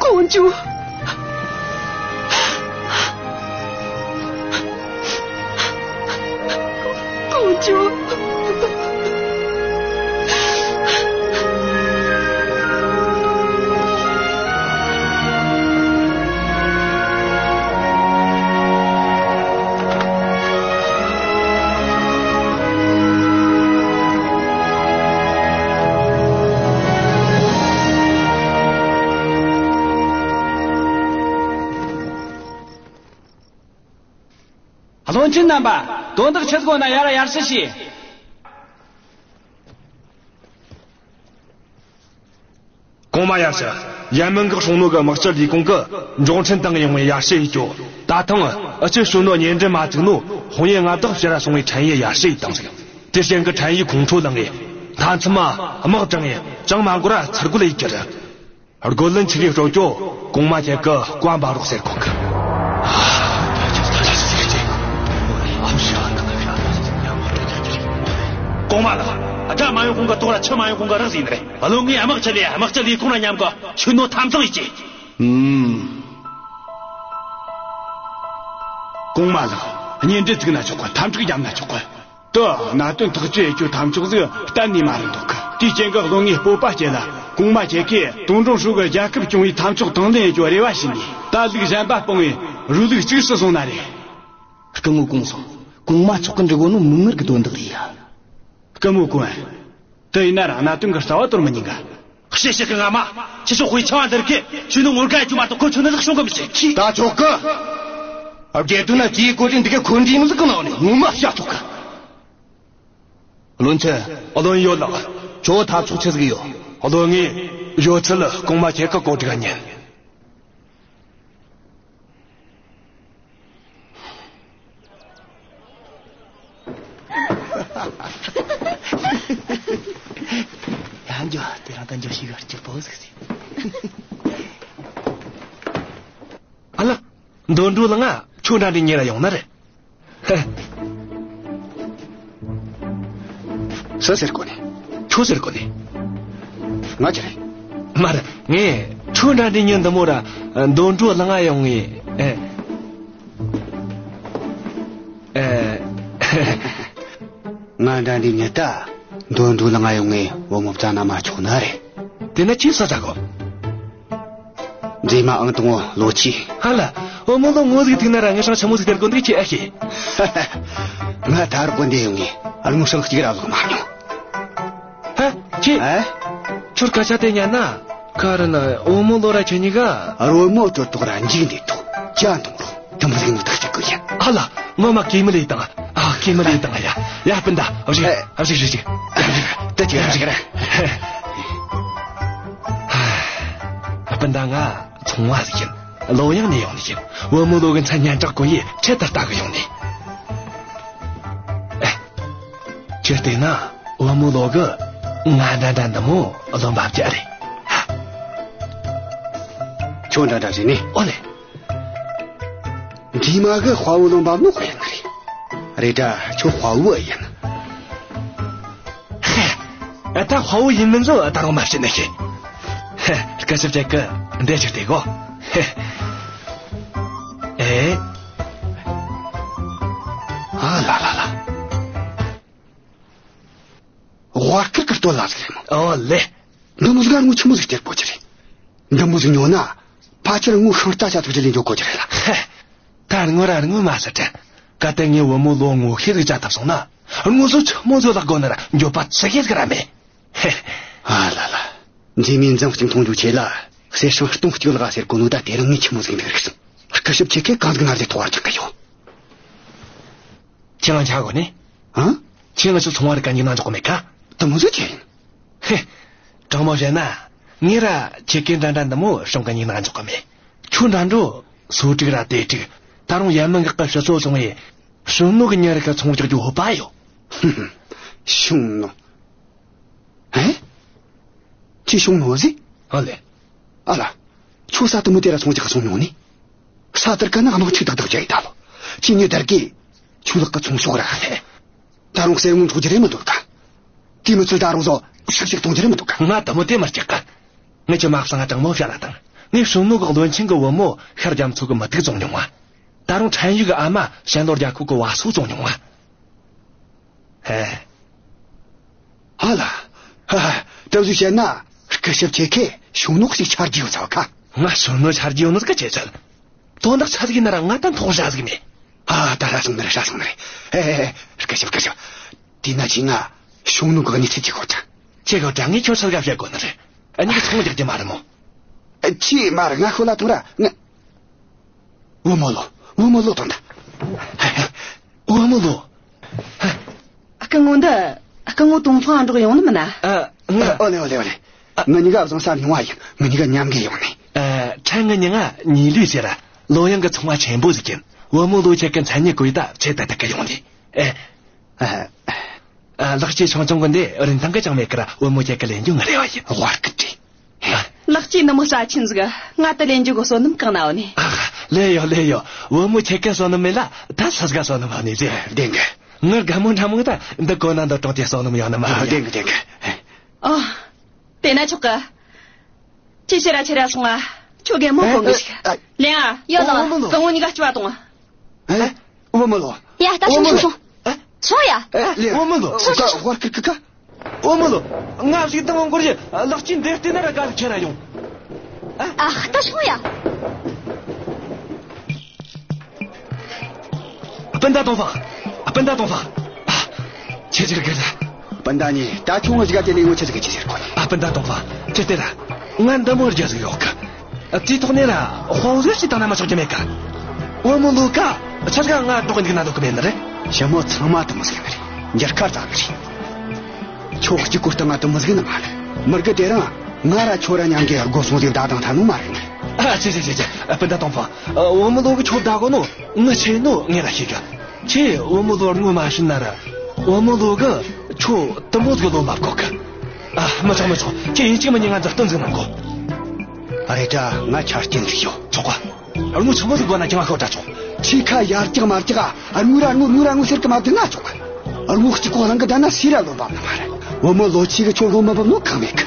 ཀོང་ཇོ། བློན་ཆེན་རྣམ་པ། དོན་དག་ཆི་ཟིག་ཡོད་ན་ཡར་ཡར་ཞུ་ཞུས། གོང་མ་ཡར་ཞུ། ཡན་མིན་གྱི་ཞུང་ནུ་གི་དམག་སྤྱི་ལས་ཁུངས་ཀྱིས་འབྱོར་འཕྲིན་བཏང་ཡོང་བའི་ཡར་ཞུ་ཡིས་ཀྱོ། ད་ཐེངས་ཨ་ཅེ་ཞུང་ནུ་གཉེན་འབྲེལ་མ་བཙུགས་ནོ་ཧོང་ཡེ་མངའ་བདག་ཕྱིར་ར་སོང་བའི་ཁྲན་ཡི་ཡར་ཞུ་ཡིས་བཏང་ཟིག། དེ་རྐྱེན་གྱིས་ཁྲན་ཡི་ཁོང་ཁྲོ་ལངས་ངེ་མཐའ་མཚམས་མ་དམག་དྲངས་ངེ་ཅང་མ་འགོར་ར་ཚུར་རྒོལ་ཡིས་ཀྱི་རེད། རྒོལ་ལན་ཆི་གི་སྤྲོད་ཀྱོ། གོང་མ་ཁྱེད་ཀྱི་བཀའ་འབབ་རོགས་ཟེར་གོ་གི། གོང་མ་ལགས། དགྲ་མ་ཡོང་གོང་གི་ཐོག་ར་ཆུ་མ་ཡོང་གོང་གི་རགས་ཟིན་རེད། བློན་ངས་དམག་ཆེ་ལས་དམག་སྤྱི་ལས་ཁུངས་ར་མཉམ་གི་ཆུ་ནོ་ཐམ་ཚང་ཡིས་ཀྱི། ཨུམ། གོང་མ་ལགས། གཉེན་འབྲེལ་བཙུགས་ན་ཆོག་གི། འཐབ་འཁྲུག་བརྒྱབ་ན་ཆོག་གི། དེ་གནད་དོན་ཐག་གཅོད་ཡེད་རྒྱུ་ཐབས་མཆོག་ཟིག་གཏན་ནས་མ་རེད་འདུག་གི། དེའི་རྐྱེན་གྱིས་བློན་ངས་སྤོབས་པ་སྐྱེད་ལ། གོང་མ་ཁྱེད་ཀྱིས་དོན་གྲུབ་ཧྲུའུ་གི་རྒྱལ་ཁབ་སྐྱོང་བའི་ཐབས་མཆོག་དང་ལེན་ཡེད་རྒྱུ་རེ་བ་ཞུས་ནས། ད་ལུགས་གཞན་པ་སྤངས་བའི་རུ་ལུགས་གཅིག་སུ་སོང་ན་རེད། སྐུ་ངོ་གོང་སོང་། གོང་མ་མཆོག་གིས་འདྲི་གོ་ནོ་མིག་སྔར་གྱི་དོན་དག་རེད་ཡ། སྐུ་ངོ་གོང་། དེ་ཡིན་ན་ར་གནད་དོན་གྱི་རྩ་བ་དོར་མི་ཉན་ག། ཤེས་ཤེས་གི་ངོ་མ། ཁྱེད་ཆོ་དཔེ་ཆ་བ་འདིར་གི་ཁྱོད་ནི་ངོ་དགའ་རྒྱུ་མ་གཏོགས་ཁོ་ཁྱོད་ནི་ཟིག་བྱུང་གི་མི་ཤེས། ཁྱི། ད་ཆོག་གི། ཨ་བརྒྱད་དུ་ན་ཅིའི་གོ་དྲིན་འདི་ག་ཁོ་འདྲིས་ནི་ཟིག་གི་ནང་ནས་ངོ་མ་བཤད་ཆོག་གི། བློན་ཆེན། བློན་ཡོད་ལགས། ཁྱོད་ཐབས་མཆོག་ཆི་ཟིག་ཡོད། བློན་ངས་ཡོད་ཚད་གོང་མ་ཁྱེད་ཀྱི་གོ་སྒྲིག་ཉན། ཡང་འགྱོ། དེ་རིང་ད་འགྱོ་ཤེས་གི་སྐྱིད་པོ་ཟིག་ཟིག། ཨ་ལ། འདོན་འགྲོ་ལ་ང་ཁྱོད་འདྲ་འདྲ་ཉེ་ར་ཡོང་ན་རེད། ཧེ། སུ་ཟེར་གོ་ནི། ཁྱོད་ཟེར་གོ་ནི། ང་ཅི་རེད། མ་རེད། ངས་ཁྱོད་འདྲ་འདྲ་ཉིན་འདི་མོ་ར་འདོན་འགྲོ་ལ་ང་ཡོང་ངས། ཨེ། ཨེ། ང་འདྲ་འདྲ་ཉིན་ད་འདོན་འགྲོ་ལ་ང་ཡོང་ངས་བུ་མོ་བཙལ་ན་མ་ཆོག་ནི་རེད། དེ་ན་ཁྱོད་སུ་ཟེར་གོ། མཛེས་མ་ཨང་དང་པོ་ལོ་ཆི། ཧ་ལ། བུ་མོ་ལོ་ངོ་ཟིག་ཐུག་ན་ར་ངས་སྲང་ཆི་མོ་ཟིག་སྟེར་དགོས་འདུག་ཁྱེད་ཨེ་ཤེས། ང་ད་རུང་དགོན་སྡེ་ཡོང་ངས་ཨ་ལོང་སྲང་གཅིག་ར་བླུག་མ་མྱོང་། ཧ། ཁྱེད། ཨ། ཁྱོད་སྐད་ཆ་དེ་ཉན་ན། ཁ་ར་ན་བུ་མོ་ལོ་ར་ཁྱེད་གཉིས་ཀ། རོལ་མོ་དྲོད་ཐོག་ར་འཇིག་འདི་ཐོག་ཅན་དང་རོ། དེ་མོ་ཟིག་ནི་ཐག་གཅོད་དགོས་ཡིན། ཨ་ལ། ངོ་མ་གེ་མི་ལས་དང་། ཨ། གེ་མི་ལས་དང་ཡ། ཡ་སྤུན་ཟླ། ཨ་ཞིག་ཨ་ཞིག་ཞིག་ཞིག་ད་ཅི་ཡ་ཞིག་ར། སྤུན་ཟླ་ང་ཚོང་བ་ཟིག་ཡིན། ལོ་ཡང་ནས་ཡོང་ནས་ཡིན། བུ་མོ་ལོ་གི་མཚན་སྙན་གྲགས་གོ་ཡི་ཆེད་དུ་ལྟ་གི་ཡོང་ནས། ཨེ། ཁྱེད་བལྟས་ན་བུ་མོ་ལོ་གི་ང་འདྲ་འདྲ་འདི་མོ་བློ་འབབ་རྒྱུ་རེད། ཁྱོད་འདྲ་འདྲ་ཟེར་ནི། ཨོ་ལེ། འདི་མ་གི་དཔའ་བོ་བློ་འབབ་ནོ་ཁོ་ཡིན་ནི་རེད། རེད་ད་ཁྱོད་དཔའ་བོ་ཡིན། ཧེ། ད་དཔའ་བོ་ཡིན་མིན་ཚོ་ད་རུང་མ་ཤེས་ནི་ཤེས། ཧེ། སྐུ་ཞབས་ཅིག་གི་འདི་ཅིག་བལྟས་གོ། ཧེ། ཨེ། ཨ་ལ་ལ་ལ། དབར་ཁུར་གི་སྟོད་ལྭ་ཟིག་རེད་མོ། ཨོ་ལེ། འདི་མོ་ཟིག་ང་ཆི་མོ་ཟིག་སྟེར་དགོས་ཀྱི་རེད། འདི་མོ་ཟིག་ཉོ་ན་ཕལ་ཆེར་ངོ་ཤིང་རྟ་ཆ་ཐུག་ཅི་ལས་འཇོག་དགོས་ཀྱི་རེད་ལ། ཧེ། ད་ངོ་ར་ངོ་མ་ཟེར་དྲན། གལ་ཏེ་ངས་བུ་མོ་ལོ་ངོ་ཤེས་ཟིག་བྱ་ཐུབ་སོང་ན། ངོ་སོ་ཆི་མོ་ཟིག་ལག་དགོས་ན་ར་འགྱོད་པ་ཆི་ཤེས་ཟིག་ར་མེད། ཧེ། ཨ་ལ་ལ། མཛེས་མའི་འཛུམ་གཅིག་མཐོང་རྒྱུ་ཆེ་ལ། གསེར་སྲང་སྟོང་གཅིག་ལག་ཟེར་གོ་ནོ་ད་དེ་རིང་ངས་ཆི་མོ་ཟིག་འདུག་རིག་སོང་། སྐུ་ཞབས་ཁྱེད་ཀས་གང་ཟིག་ན་ཟེར་ཐོག་བར་ཆགས་ཀ་ཡོད། ཁྱེད་ང་ཆ་གོ་ནི། ཨང་། ཁྱེད་ང་ཚོ་ཚོང་བ་རིག་ག་འཇིགས་སྣང་འཇོག་གི་མེད་ཀ། དེ་མོ་ཟིག་ཆི་ཡིན། ཧེ། དྲང་མོ་བཤད་ན། ངས་ར་ཁྱེད་ཀྱི་འདྲ་འདྲ་འདི་མོ་སྲུང་གི་འཇིགས་སྣང་འཇོག་གི་མེད། ཁྱོད་འདྲ་འགྲོ། སོ་དྲུག་ར་དེ་དྲུག་ད་རུང་ཡན་མིན་འགག་གི་ཕྱི་སོ་སོང་བས། ཞུང་ནུ་གི་ཉིན་རེ་གི་ཚོང་རྒྱག་རྒྱུ་ཧོ་པ་ཡོད། ཞུང་ནུ། ཨེ། ཁྱེད་ཞུང་ནུ་ཟིག་ཨ་ལེ། ཨ་ལ། ཁྱོད་ས་དེ་མོ་དེ་ར་ཚོང་རྒྱག་ག་སོང་མྱོང་ནི། ས་དེར་ཀ་ན་དམག་འཁྲུག་ཏག་ཏག་བྱས་ཡིན་ད་ལོ། ཁྱེད་ཉིད་དར་གི། ཁྱོད་ལག་གི་ཚོང་ཟོག་ར་ཧེ། ད་རུང་གསེར་དངུལ་འཕྲོག་རྒྱུ་རེད་མི་འདོད་ཀ། དེ་མི་ཚུལ་ད་རུང་ཟོ་ཤག་ཤག་གཏོང་རྒྱུ་རེད་མི་འདོད་ཀ། ང་དེ་མོ་དེ་མི་སྐྲག་ག། ངས་ཁྱོད་མ་གསང་ང་དྲང་མོ་བཤད་ལ་དང་། ངས་ཞུང་ནུ་གི་བློན་ཆེན་གི་བུ་མོ་ཤར་རྒྱ་མཚོ་གི་མུ་ཏིག་བཙོང་མྱོང་བ། ད་རུང་ཁྲན་ཡུས་གི་ཨ་མ་ཞན་ལོ་རྒྱལ་ཁབ་གི་བ་སོ་བཙོང་མྱོང་བ། ཧེ། ཨ་ལ། ཧ་ཧ། ད་བཟོས་བཤད་ན། སྐུ་ཞབས་ཁྱེད་ཀས་ཞུང་ནུ་ཞིག་ཆ་རྒྱུས་ཡོད་ཚ་བ་ཁ། ང་ཞུང་ནུ་ཆ་རྒྱུས་ཡོད་ནོ་ཟིག་ག་ཆེ་ཚད། དོན་དག་ཆ་ཟིག་ཡིན་ན་ར་ང་ད་མཐོང་བྱ་ཟིག་མེད། ཨ། ད་ར་སོང་ནི་རེད། ར་སོང་ནི་རེད། ཨེ་ཨེ་ཨེ། སྐུ་ཞབས་སྐུ་ཞབས། དེས་ན་ཁྱེད་ང་ཞུང་ནུ་གི་གནས་ཚུལ་ཅིག་གོ་དྲ། ཁྱེད་གོ་དྲ། ངས་ཁྱོད་ཆ་ག་བཤད་དགོས་ནི་རེད། ཨ་ནི་གི་ཚོང་རྒྱག་རྒྱུ་མ་རེད་མོ། ཨ། ཁྱེད་མ་རེད། ང་ཤོད་ལ་ཐོངས་ར་ང་། བུ་མོ་ལོ། བུ་མོ་ལོ་ཐོངས་ད། བུ་མོ་ལོ། སྐུ་ངོ་འདི། སྐུ་ངོ་ཏོང་ཧྥང་འགྲོགས་ཡོང་ནི་མིན་ན། ཨ། ང་། ཨོ་ལེ་ཨོ་ལེ་ཨོ་ལེ། ང་གཉིས་ཀ་བཟང་ས་ཉུང་བ་ཡིན། ང་གཉིས་ཀ་མཉམ་གི་ཡོང་ནི། ཨ། ཕྲན་ངའི་མྱིང་ང་ཉི་ལི་ཟེར། ལོ་ཡང་གི་ཚོང་བ་ཆེན་པོ་ཟིག་ཡིན། བུ་མོ་ལོ་ཁྱེད་ཀྱི་མཚན་སྙན་གོ་ཡི་ད་ཆེད་དུ་དེ་ག་ཡོང་ནི། ཨེ། ཨ། ཨ། ལག་སྐྱེས་ཆུང་ཆུང་གི་འདི་རིན་ཐང་གི་ཅང་མེད་ཀི་ར། བུ་མོ་ཁྱེད་ཀྱི་ལེན་རྒྱུ་ང་རེ་བ་ཡིན། བར་སྐད་དྲིས། ལག་སྐྱེས་ནུ་མོ་ས་ཆེན་ཟིག། ང་ད་ལེན་རྒྱུ་གི་བསོད་ནམས་གང་ན་ཡོད་ནི། ཨ། ལེ་ཡོ་ལེ་ཡོ། བུ་མོ་ཁྱེད་ཀྱི་བསོད་ནམས་མེད་ལ་ད་སུ་ཟིག་ག་བསོད་ནམས་ཡོད་ནི་ཟེར། བདེན་གི། ངའི་རྒན་མོ་འདྲ་མོ་ད་འདི་གོ་ན་འདི་གྲོང་དེ་བསོད་ནམས་ཡོད་ནི་མ་རེད། བདེན་གི་བདེན་གི། ཨོ། དེ་ན་ཆོག་གི། ཁྱེད་ཕྱིར་ར་ཕྱིར་ར་སོང་ང་། ཁྱོད་རྒན་མོ་ཨེ། གོ་འགི་ཞིག། ཨེ། ལེན་ཨ། ཡོད་ལགས། བུ་མོ་ལོ། སྐུ་ངོ་གཉིས་ཀ་ལྕི་བ་གཏོང་། ཨེ། བུ་མོ་ལོ། ཡ། ད་བུ་མོ་སོང་ལོ། སོང་། སོང་ཡ། ཨེ། ལེན། བུ་མོ་ལོ། སོང་སོང་སོང་། བར་སྐད་ཀི་ཀ། བུ་མོ་ལོ། ང་ཞིག་དང་འགོར་ཡི། ལག་ཅིན་འདིར་བལྟས་ན་ར་ག་ལ་ཁྱེར་ར་ཡོང་། ཨ། ཨ། ད་སོང་ཡ། སྤུན་ཟླ་ཏོང་ཧྥང་། སྤུན་ཟླ་ཏོང་ཧྥང་། ཨ། ཆི་ཟིག་གི་རེད། སྤུན་ཟླ་གཉིས། ད་ཁྱོད་ངའི་གཞུག་ག་དེ་ལས་ངོ་ཆི་ཟིག་གི་ཆི་ཟེར་གོ་ནི། ཨ། སྤུན་ཟླ་ཏོང་ཧྥང་། ཁྱེད་བལྟས་ར། ང་འདི་མོ་རྒྱུ་ཟིག་ཡོད་གི། དེའི་ཐོག་ནས་ར་དཔང་ཟོས་ཤིག་བཏང་ན་མི་ཆོག་རྒྱུ་མེད་གི། བུ་མོ་ལོ་ཀ་ཆི་ཟིག་ག་ང་འགྲོགས་འདུག་ན་འདོད་གི་མེད་ནི་རེད། ཞི་མོ་ཚང་མ་དེ་མོ་ཟིག་ནི་རེད། འགྱུར་ཁ་རྩ་ནི་རེད། ཁྱོད་གཅིག་པོ་སྟེང་ང་དེ་མོ་ཟིག་ནི་མ་རེད། མི་དགེ་དེ་རིང་ང་ར་ཁྱོད་ར་མཉམ་གི་སྒོ་སྲུང་ཟིག་བདའ་བཏང་ཐལ་ནོ་མ་རེད་ནི། ཨ། ཆི་ཆི་ཆི་ཆི། སྤུན་ཟླ་ཏོང་ཧྥང་། བུ་མོ་ལོ་གིས་ཁྱོད་བདའ་གོ་ནོ་ངས་ཤེས་ནོ་ངས་ར་ཤེས་གི། ཁྱེད་བུ་མོ་ལོར་ངོ་མ་ཤེས་ན་ར། བུ་མོ་ལོ་གིས་ཁྱོད་དེ་མོ་ཟིག་བློ་མ་བཀོད་གི། ཨ། མི་ཆོག་མི་ཆོག། ཁྱེད་ཡིན་གཅིག་མིན་གཉིས་ང་མཛུབ་སྟོན་ཟིག་གནང་དགོས། ཨ། རེད་དྲ། ང་ཆ་རྐྱེན་ཟིག་ཡོད། ཆོག་ག། རྔོ་ཆི་མོ་ཟིག་དགོས་ན་ཁྱེད་ང་ཤོད་དྲ་ཆོག། ཁྱེད་ཁ་ཡར་རྒྱག་མར་རྒྱག་ཨ། རྔོ་ར་རྔོ། རྔོ་ར་རྔོ་ཟེར་གི་མ་བསྡད་ན་ཆོག་གི། རྔོ་གཅིག་པོ་བླངས་གི་བསྡད་ན་སུས་ར་བློ་འབབ་ནི་མ་རེད། བུ་མོ་ལོ་ཁྱེད་གིས་ཁྱོད་བློ་མི་འབབ་ནོ་གང་མེད་གི།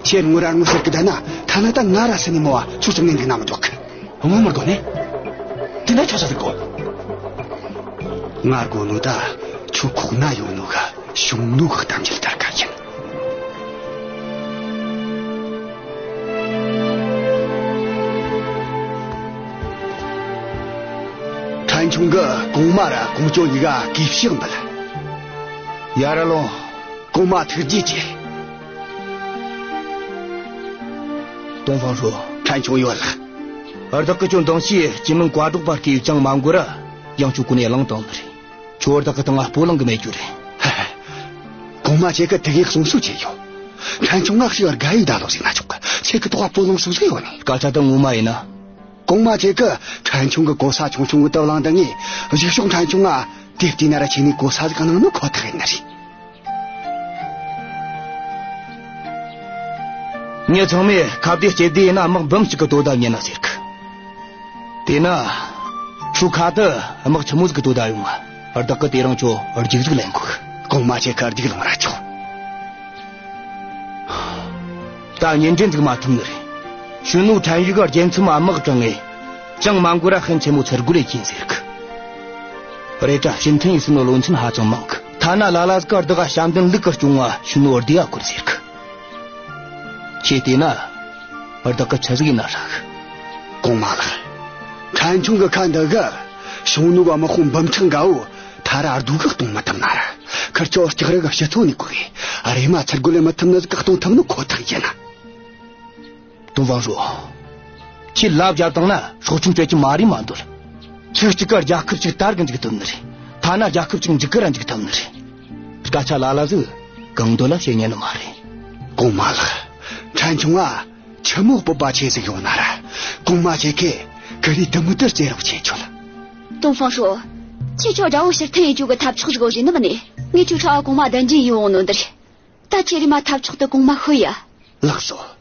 ཁྱེད་རྔོ་ར་རྔོ་ཟེར་གི་བསྡད་ན་ཐ་ན་ད་ང་ར་སུན་ནི་མོ་བ་ཁྱོད་ཅིག་ནན་གི་ན་མི་འདོད་གི། རྔོ་མི་དགོས་ནི། དེ་ན་ཁྱོད་ཆི་ཟིག་དགོས། ང་དགོས་ནོ་ད་ཁྱོད་ཁོག་ན་ཡོད་ནོ་གི་ཞུང་ནུ་གི་གཏམ་རྒྱུད་དར་ག་ཡིན། ཕྲན་ཆུང་གིས་གོང་མ་ར་ཀོང་ཇོ་གཉིས་ཀ་གུས་ཕྱག་འབུལ། ཡར་ར་ལོངས། གོང་མ་ཐུགས་རྗེ་ཆེ། ཏོང་ཧྥང་ཧྲོས། ཕྲན་ཆུང་ཡོད་ལགས། བདག་གིས་ཁྱོད་འདང་ཞིག་སྤྱི་མིང་བཀའ་སྒྲོག་པ་སྐྱེས་ཡུལ་ཅང་མ་འགོར་ར་ཡང་ཁྱོད་གོ་ནས་བླངས་བཏང་ནི་རེད། ཁྱོད་བདག་གི་སྟེང་ང་སྤོ་ལངས་གི་མེད་རྒྱུ་རེད། ཧ་ཧ། གོང་མ་ཁྱེད་ཀྱིས་དེ་གི་གསུང་སྲོལ་ཅི་ཡོད། ཕྲན་ཆུང་ང་ཞིག་དགའ་ཡི་ད་ལོ་ཟིག་ན་ཆོག་གི། ཁྱེད་ཀྱི་ཐོག་ག་སྤོ་ལངས་སྲོལ་ཟིག་ཡོད་ནི། སྐད་ཆ་དེ་ངོ་མ་ཡིན་ན། གོང་མ་ཁྱེད་ཀྱིས་ཕྲན་ཆུང་གི་གོ་ས་ཆུང་ཆུང་གི་དུ་བླངས་དང་ངས་གཞུག་ཕྱོགས་ཕྲན་ཆུང་ང་དེ་བལྟས་ན་ར་ཁྱེད་ནས་གོ་ས་ཟིག་གནང་ནི་ཁོ་ཐག་ཡིན་ནི་རེད། མྱི་ཚང་མས་ཁ་བདེ་ལྕེ་བདེ་ཡིན་ན་དམག་འབུམ་གཅིག་གི་དོ་ཟླ་ཉན་ན་ཟེར་གི། དེས་ན། ཁྱོད་ཁ་དེ་དམག་ཆི་མོ་ཟིག་གི་དོ་ཟླ་ཡོང་ང་། བདག་གིས་དེ་རིང་ཁྱོད་རྒྱུགས་ཟིག་ལེན་དགོས། གོང་མ་ཁྱེད་ཀྱིས་རྒྱུགས་ལེན་ར་ཆོག། ད་གཉེན་འབྲེལ་འཛུགས་མ་ཐུབ་ནི་རེད། ཞུང་ནུ་ཁྲན་ཡུས་གི་རྒྱལ་མཚམས་དམག་དྲངས་ངས། ཅང་མ་འགོར་ར་ཧན་ཆེན་མོ་ཚུར་རྒོལ་ལས་ཀྱིན་ཟེར་གི། རེད་དྲ། ཕྱིར་འཐེན་ཡེད་ས་ནོ་བློན་ཆེན་ཧ་ཅང་མང་གི། ཐ་ན་ལ་ལ་ཟིག་གིས་བདག་ག་ཞབས་འདྲེན་ལུག་གི་སྐྱོང་བ་ཞུང་ནུ་བདེ་བ་ཁུར་ཟེར་གི། ཁྱེད་བལྟས་ན། བདག་གིས་ཆི་ཟིག་ཡེད་ན་ཧྲ་གི། གོང་མ་ལགས། ཕྲན་ཆུང་གི་ཁ་འདི་གིས་ཞུང་ནུ་གི་དམག་དཔུང་འབུམ་ཕྲག་འགའ་བོ་ཐ་ར་སྡུག་གི་གཏོང་མི་ཐུབ་ན་ར། ཁིར་ཆོ་ལྕགས་རི་གི་ཕྱི་ཚོ་ནས་བཀོལ་བས་རེམ་མ་ཚུར་རྒོལ་ལས་མི་ཐུབ་ནི་ཟིག་གི་གཏོང་ཐུབ་ནི་ཁོ་ཐག་ཡིན། ཏོང་ཧྥང་ཧྲོས། ཁྱེད་ལབ་བརྒྱབ་བཏང་ན་སྲོག་ཁྲིམས་གཅོད་རྒྱུ་མ་རེད་མ་འདོད། ཚིག་གཅིག་གིས་རྒྱལ་ཁབ་ཅིག་དར་གི་འཇུག་ཐུབ་ནི་རེད། ཐ་ན་རྒྱལ་ཁབ་ཅིག་འཇིག་གི་ར་འཇུག་ཐུབ་ནི་རེད། སྐད་ཆ་ལ་ལ་ཟིག་གང་འདོད་ལ་བཤད་ཉན་ནི་མ་རེད། གོང་མ་ལགས། ཕྲན་ཆུང་ང་ཆི་མོ་སྤོབས་པ་ཆེ་ཟིག་ཡོད་ན་ར། གོང་མ་ཁྱེད་ཀྱིས་ཀུ་རེ་དུ་མུ་དུར་ཅེ་རོགས་ཆེ་ཆོད། ཏོང་ཧྥང་ཧྲོས། ཁྱེད་ཆོ་དགྲ་བོ་ཕྱིར་འཐེན་ཡེད་རྒྱུ་གི་ཐབས་མཆོག་ཟིག་ཡོད་ཟེར་ནི་མིན་ནས། ངས་ཁྱོད་ཁྲ་བ་གོང་མ་གདན་འདྲེན་ཡེད་འོང་ནོ་འདི་རེད། ད་ཁྱེད་རེམ་མ་ཐབས་མཆོག་དེ་གོང་མ་ཤོད་ཡ། ལགས་སོ།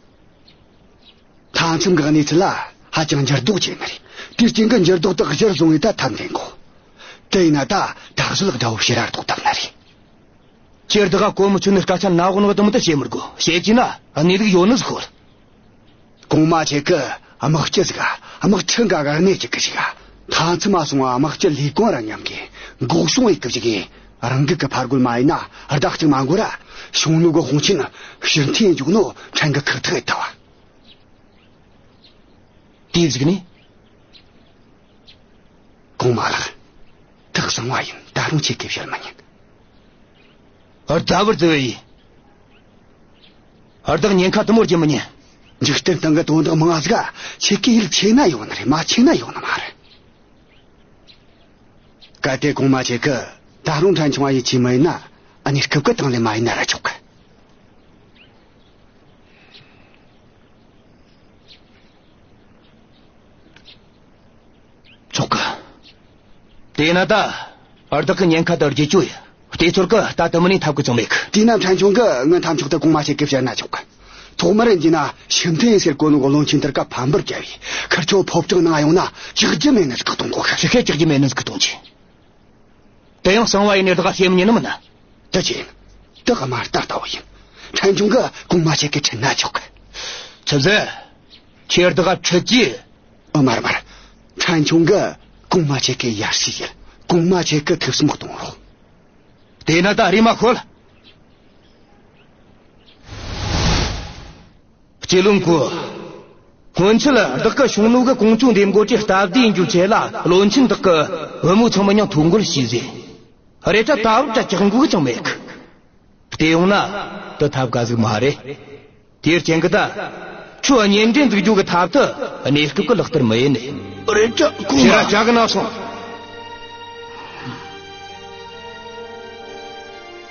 མཐའ་མཚམས་ཀྱི་གནས་ཚུལ་ལ་ཧ་ཅང་འགྱུར་ལྡོག་ཆེ་ནི་རེད། དེའི་རྐྱེན་གྱིས་འགྱུར་ལྡོག་དག་གཞིར་བཟུང་བས་ད་ཐབས་འདོན་དགོས། དེ་ཡིན་ན་ད་ད་གཟོད་དགྲ་བོ་ཕྱིར་ར་ལྡོག་ཐུབ་ནི་རེད། ཁྱེད་བདག་ག་གོ་མི་ཆོད་ནི་སྐད་ཆ་ན་འོག་ནང་དུ་མི་དེ་བཤད་མི་དགོས། བཤད་རྒྱུ་ན་གནས་ལུགས་ཡོད་ནི་ཟིག་ཤོད། གོང་མ་ཁྱེད་ཀྱིས་དམག་སྤྱི་ཟིག་ག་དམག་ཁྲི་འགའ་ག་གནས་གཅིག་གི་ཞིག་ག་མཐའ་མཚམས་མ་སོང་བ་དམག་སྤྱི་ལས་ཁུངས་ར་མཉམ་གི་འགོག་སྲུང་ཡེད་གི་ཞིག་གི། རང་འགུལ་གི་ཕར་རྒོལ་མ་ཡེད་ན་ཟླ་གཅིག་མ་འགོར་ར་ཞུང་ནུ་གི་དཔུང་ཆེན་ཕྱིར་འཐེན་འཇུག་ནོ་ཕྲན་གྱིས་ཁག་ཐེག་ཡེད་ཐུབ་བ། དེ་ཟིག་ནི། གོང་མ་ལགས། ཐག་བཟང་བ་ཡིན། ད་རུང་ཁྱེད་ཀྱིས་བཤད་མི་ཉན། ཨ། ད་བར་བརྩི་བས་ཡིན། ཨ། བདག་ཉེན་ཁ་དུ་མོར་རྒྱུ་མི་ཉན། འཇིག་རྟེན་སྟེང་གི་དོན་དག་མང་ང་ཟིག་ག་ཁྱེད་ཀྱི་ཡིད་ཆེས་ན་ཡོང་ནི་རེད། མ་ཆེས་ན་ཡོང་ནི་མ་རེད། གལ་ཏེ་གོང་མ་ཁྱེད་ཀྱིས་ད་རུང་ཕྲན་ཆུང་བ་ཡིད་ཆེས་མེད་ན། ཨ་ནི་སྐབས་ཀྱི་དང་ལེན་མ་ཡེད་ན་ར་ཆོག་གི། ཆོག་གི། དེས་ན་ད་བདག་གི་ཉེན་ཁ་དེ་རྒྱུག་རྒྱུ་ཡིན། ལྟས་ཚོད་ཀྱིས་ད་དེ་མིན་ནས་ཐབས་ཀྱི་ཅང་མེད་གི། དེས་ན་ཕྲན་ཆུང་གིས་ངའི་ཐབས་མཆོག་དེ་གོང་མ་ཁྱེད་ཀྱིས་བཤད་ན་ཆོག་གི། ཐོག་མར་ཡིན་རྒྱུ་ན་ཤུགས་ལྡན་ཟེར་གོ་ནོ་གི་བློན་ཆེན་དེ་ག་ཕམ་པར་བྱས་པས། ཁིར་ཆོ་ཕོ་བྲང་ནང་ཡོང་ན་ཅིག་རྒྱུ་མེད་ནི་ཟིག་གཏོང་དགོས་གི། ཅི་ཁེ་ཅིག་རྒྱུ་མེད་ནི་ཟིག་གཏོང་རྒྱུ། དེ་ཡང་གསང་བ་ཡིན་ནི་བདག་ག་བཤད་མི་ཉན་ནི་མིན་ན། དེ་ཅི་ཡིན། དེ་ག་མ་ལྟ་ལྟ་བུ་ཡིན། ཕྲན་ཆུང་གིས་གོང་མ་ཁྱེད་ཀྱི་ཁྲིད་ན་ཆོག་གི། ཆི་ཟེར། ཁྱེད་བདག་ག་ཁྲིད་རྒྱུ། ཨ། མར་མར། ཕྲན་ཆུང་གིས་གོང་མ་ཁྱེད་ཀྱི་ཡར་ཞུ་ཡེད། གོང་མ་ཁྱེད་ཀྱིས་ཐུགས་བསམ་གཏོང་རོགས། དེས་ན་ད་རེམ་མ་ཤོད། གཅེས་བློན་ཁོ། སྔོན་ཆད་བདག་གིས་ཞུང་ནུ་གི་ཀོང་ཇོ་འདེམས་བསྐོ་གི་སྟབས་བདེ་ཡེད་རྒྱུའི་ཆེད་ལ། བློན་ཆེན་བདག་གི་བུ་མོ་ཚང་མའི་མྱིང་ཐོ་འགོད་བྱོས་ཟེར། རེད་དྲ་ད་བར་དྲ་ཅང་གོ་གི་ཅང་མེད་གི། བལྟས་ཡོང་ན་དེ་ཐབས་དགའ་ཟིག་མ་རེད། དེའི་རྐྱེན་གྱིས་ད་ཁྱོད་གཉེན་འབྲེལ་འཛུགས་རྒྱུ་གི་ཐབས་དེ་གནས་སྐབས་ཀྱི་ལག་བསྟར་མི་ཡེད་ནི། རེད་དྲ་གོང་མ། ཁྱེད་ར་ཇ་གི་ན་སོང་།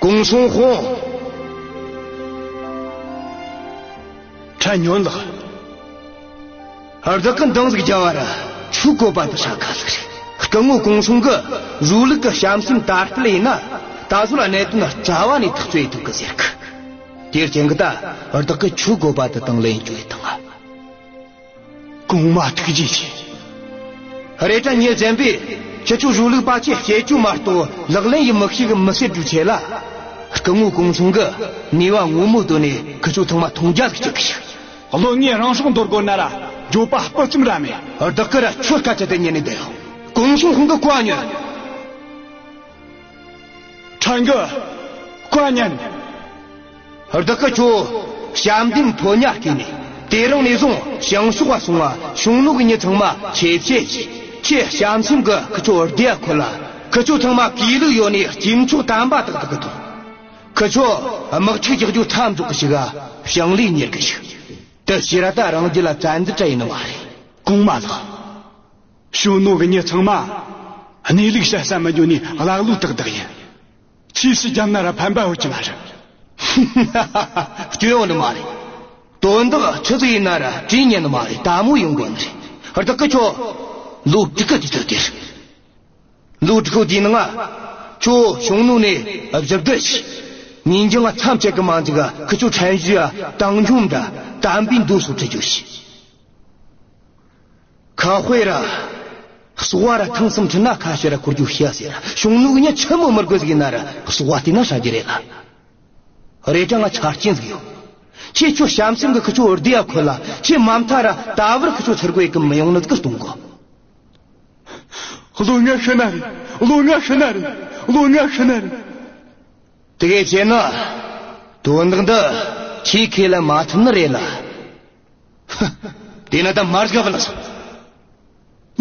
ཀུང་སུན་ཧུང་། ཕྲན་ཡོན་ལགས། བདག་གིས་འདང་ཟིག་རྒྱབ་པ་ར་ཁྱོའི་བཀོད་པ་འདི་ཧྲ་གི་ཟིག་རེད། སྐུ་ངོ་ཀུང་སུན་གིས་བཟོ་ལུགས་ཀྱི་བྱམས་སེམས་དར་སྤེལ་ཡེད་ན་ད་གཟོད་གནད་དོན་རྩ་བ་ནས་ཐག་གཅོད་ཡེད་ཐུབ་གི་ཟེར་གི། དེའི་རྐྱེན་གྱིས་ད་བདག་གིས་ཁྱོའི་བཀོད་པ་འདི་དང་ལེན་བྱོས་ཡེད་བཏང་ང་། གོང་མ་ཐུགས་རྗེ་ཆེ། རེད་དྲ་མྱི་གཞན་པས་ཁྱེད་ཆོའི་བཟོ་ལུགས་པ་ཆེ་བཤད་རྒྱུ་མ་གཏོགས་ལག་ལེན་ཡེད་མི་ཤེས་གི་མི་ཟེར་རྒྱུའི་ཆེད་ལ། སྐུ་ངོ་ཀུང་སུན་གིས་ནུས་པ་ངོ་མ་བཏོན་ནས་ཁི་ཆོ་ཚང་མ་མཐོང་རྒྱ་ཟིག་སྐྱེ་གི་ཆུགས། བློན་ངས་རང་སྲོག་འདོར་དགོས་ན་ར་འགྱོད་པ་སྤུ་ཙམ་ར་མེད། བདག་གིས་ར་ཁྱོའི་སྐད་ཆ་དེ་ཉན་ནས་བསྡད་ཡོད། ཀུང་སུན་ཧུང་གིས་གོ་བ་ཉོན། ཕྲན་གྱིས་བཀའ་ཉན། བདག་གིས་ཁྱོད་བྱམས་ལྡན་ཕོ་ཉར་བསྐོས་ནས། དེ་རིང་ནས་བཟུང་བྱང་ཕྱོགས་པ་སོང་ང་ཞུང་ནུ་གི་མྱི་ཚང་མ་ཆེ་བཤད་བྱོས། ཁྱེད་བྱམས་སེམས་ཀྱིས་ཁི་ཆོ་བདེ་ཡ་ཁོ་ལ། ཁི་ཆོ་ཚང་མ་གུས་ལུགས་ཡོད་ནས་སྐྱེས་མཆོག་དམ་པ་ཏག་ཏག་གི་ཐོངས། ཁི་ཆོ་དམག་འཁྲུག་རྒྱག་རྒྱུ་མཚམས་འཇོག་གི་ཆུགས་ག། ཞིང་ལས་གཉེར་གི་ཆུགས། དེ་ཕྱིར་ར་ད་རང་རྒྱུད་ལ་བཙན་འཛུལ་ར་ཡེད་ནི་མ་རེད། གོང་མ་ལགས། ཞུང་ནུ་གི་མྱི་ཚང་མ་གནས་ལུགས་བཤད་ས་མི་འགྱོ་ནི་ཀླ་ཀློ་ཏག་ཏག་ཡིན། ཆོས་སུ་བརྒྱབ་ན་ར་ཕན་པ་ཡོད་ཀྱི་མ་རེད། སྐྱོན་ཡོད་ནི་མ་རེད། དོན་དག་ཆི་ཟིག་ཡིན་ན་ར་དྲིས་ཉན་ནི་མ་རེད། ད་མོ་ཡོང་དགོས་ནི་རེད། བདག་གིས་ཁྱོད་ལོ་དྲུག་གི་དུས་ཚོད་སྟེར། ལོ་དྲུག་གི་དུས་ནང་ང་ཁྱོད་ཞུང་ནུ་ནས་བཞུགས་སྡོད་བྱོས། ཉིན་རྒྱུན་ང་མཚམས་ཆད་གི་མ་འཇུག་ག། ཁི་ཆོའི་ཁྲན་ཞི་ཡ་བཏང་སྙོམས་འདྲ་དམ་པའི་མདོ་སོགས་ཁྲིད་རྒྱུ་བྱོས། ཁ་དཔེ་ར། ཟོག་པ་ར་ཐེངས་གསུམ་ཁྲིད་ན་ཁ་ཤས་ར་འཁོར་རྒྱུ་ཤེས་ཡ་ཟེར། ཞུང་ནུ་གི་མྱི་ཆི་མོ་མི་དགོས་ཟིག་ཡིན་ན་ར་ཟོག་པ་བལྟས་ན་ཧྲ་རྒྱུ་རེད་ལ། རེད་དྲ་ང་ཆ་རྐྱེན་ཟིག་ཡོད། ཁྱེད་ཆོ་བྱམས་སེམས་ཀྱིས་ཁི་ཆོ་བདེ་ཡ་ཁོ་ལ། ཁྱེད་མ་མཐའ་ར་ད་བར་ཁི་ཆོ་ཚུར་རྒོལ་གི་མི་ཡོང་ནི་ཟིག་གཏོང་དགོས། བློན་ང་ཤི་ན་རེད། བློན་ང་ཤི་ན་རེད། བློན་ང་ཤི་ན་རེད། དེ་གས་བྱས་ན་དོན་དག་འདི་ཁྱེད་ཁས་ལེན་མ་ཐུབ་ནི་རེད་ལ། ཧ། དེས་ན་ད་མར་སྒབ་ལ་སོང་།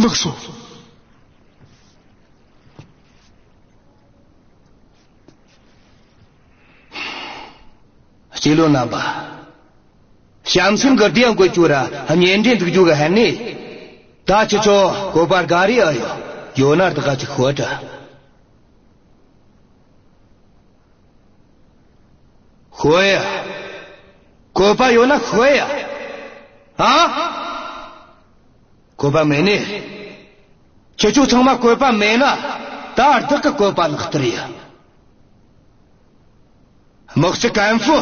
ལགས་སོ། གཅེས་བློན་རྣམ་པ། བྱམས་སེམས་ཀྱིས་བདེ་ཡ་འགོད་རྒྱུ་ར་གཉེན་འབྲེལ་འཛུགས་རྒྱུ་གི་ཧན་ནི། ད་ཁྱེད་ཆོ་བཀོད་པ་དགའ་རེ་ཨེ་ཡོད། ཡོད་ན་བདག་ག་ཅིག་ཤོད་དྲ། ཤོད་ཡ། བཀོད་པ་ཡོད་ན་ཤོད་ཡ། ཨ། བཀོད་པ་མེད་ནི། ཁྱེད་ཆོ་ཚང་མ་བཀོད་པ་མེད་ན་ད་བདག་གི་བཀོད་པ་ལག་བསྟར་ཡ། དམག་སྤྱི་ཀན་ཧྥུ།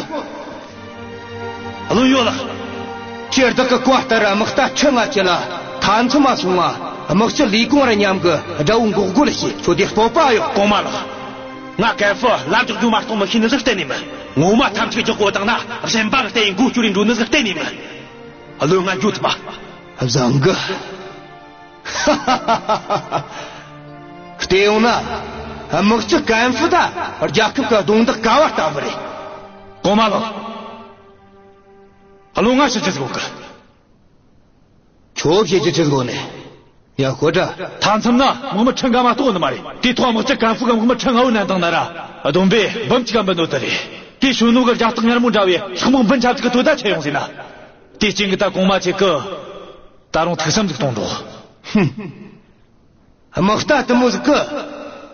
བློན་ཡོད་ལགས། ཁྱེད་བདག་གི་བཀའ་ལྟར་དམག་རྟ་ཁྲི་ལྔ་ཁྲིད་ལ་མཐའ་མཚམས་མ་སོང་ང་དམག་སྤྱི་ལི་ཀོང་ར་མཉམ་གི་དགྲ་བོ་འགོག་རྒོལ་བྱོས། ཁྱོད་དེ་སྤོབས་པ་ཡོད། གོང་མ་ལགས། ང་ཀན་ཧྥུ་ལབ་རྒྱག་རྒྱུ་མ་གཏོགས་མི་ཤེས་ནི་ཟིག་གཏན་ནས་མིན། ངོ་མ་ཐབས་ཅིག་རྒྱག་དགོས་བཏང་ན་གཞན་པ་གི་ལྟ་ཡི་མགོ་སྐྱོར་རེ་འགྲོ་ནི་ཟིག་གཏན་ནས་མིན། བློན་ང་འགྱོ་ཐུབ་པ། བཟང་གི། བལྟས་ཡོང་ན་དམག་སྤྱི་ཀན་ཧྥུ་ད་རྒྱལ་ཁབ་ཀྱི་གདོང་འདེགས་ཀ་བ་ལྟ་བུ་རེད། གོང་མ་ལགས། བློན་ང་ཞུ་རྒྱུ་ཟིག་ཡོད་གི། ཁྱོད་བཤད་རྒྱུ་ཆི་ཟིག་ཡོད་ནི། ཡ། ཤོད་དྲ། མཐའ་མཚམས་ན་དམག་མི་ཁྲི་འགའ་མ་གཏོགས་ཡོད་ནི་མ་རེད། དེ་ཐོག་དམག་སྤྱི་ཀན་ཧྥུ་གི་དམག་མི་ཁྲི་ལྔ་བོ་བསྣན་བཏང་ན་ར་བསྡོམས་པས་འབུམ་གཅིག་ག་འབུད་ནོ་དེ་རེད། དེ་ཞུང་ནུ་གི་རྒྱ་སྟག་ངར་མོ་འདྲ་བའི་ཤག་མོ་འབུམ་ཆ་གཅིག་གི་དོ་ཟླ་ཆད་ཡོང་ཟེར་ན། དེ་རྐྱེན་གྱིས་ད་གོང་མ་ཁྱེད་ཀྱིས་ད་རུང་ཐུགས་བསམ་ཟིག་གཏོང་རོགས། ཧུམ། དམག་རྟ་དེ་མོ་ཟིག་གིས་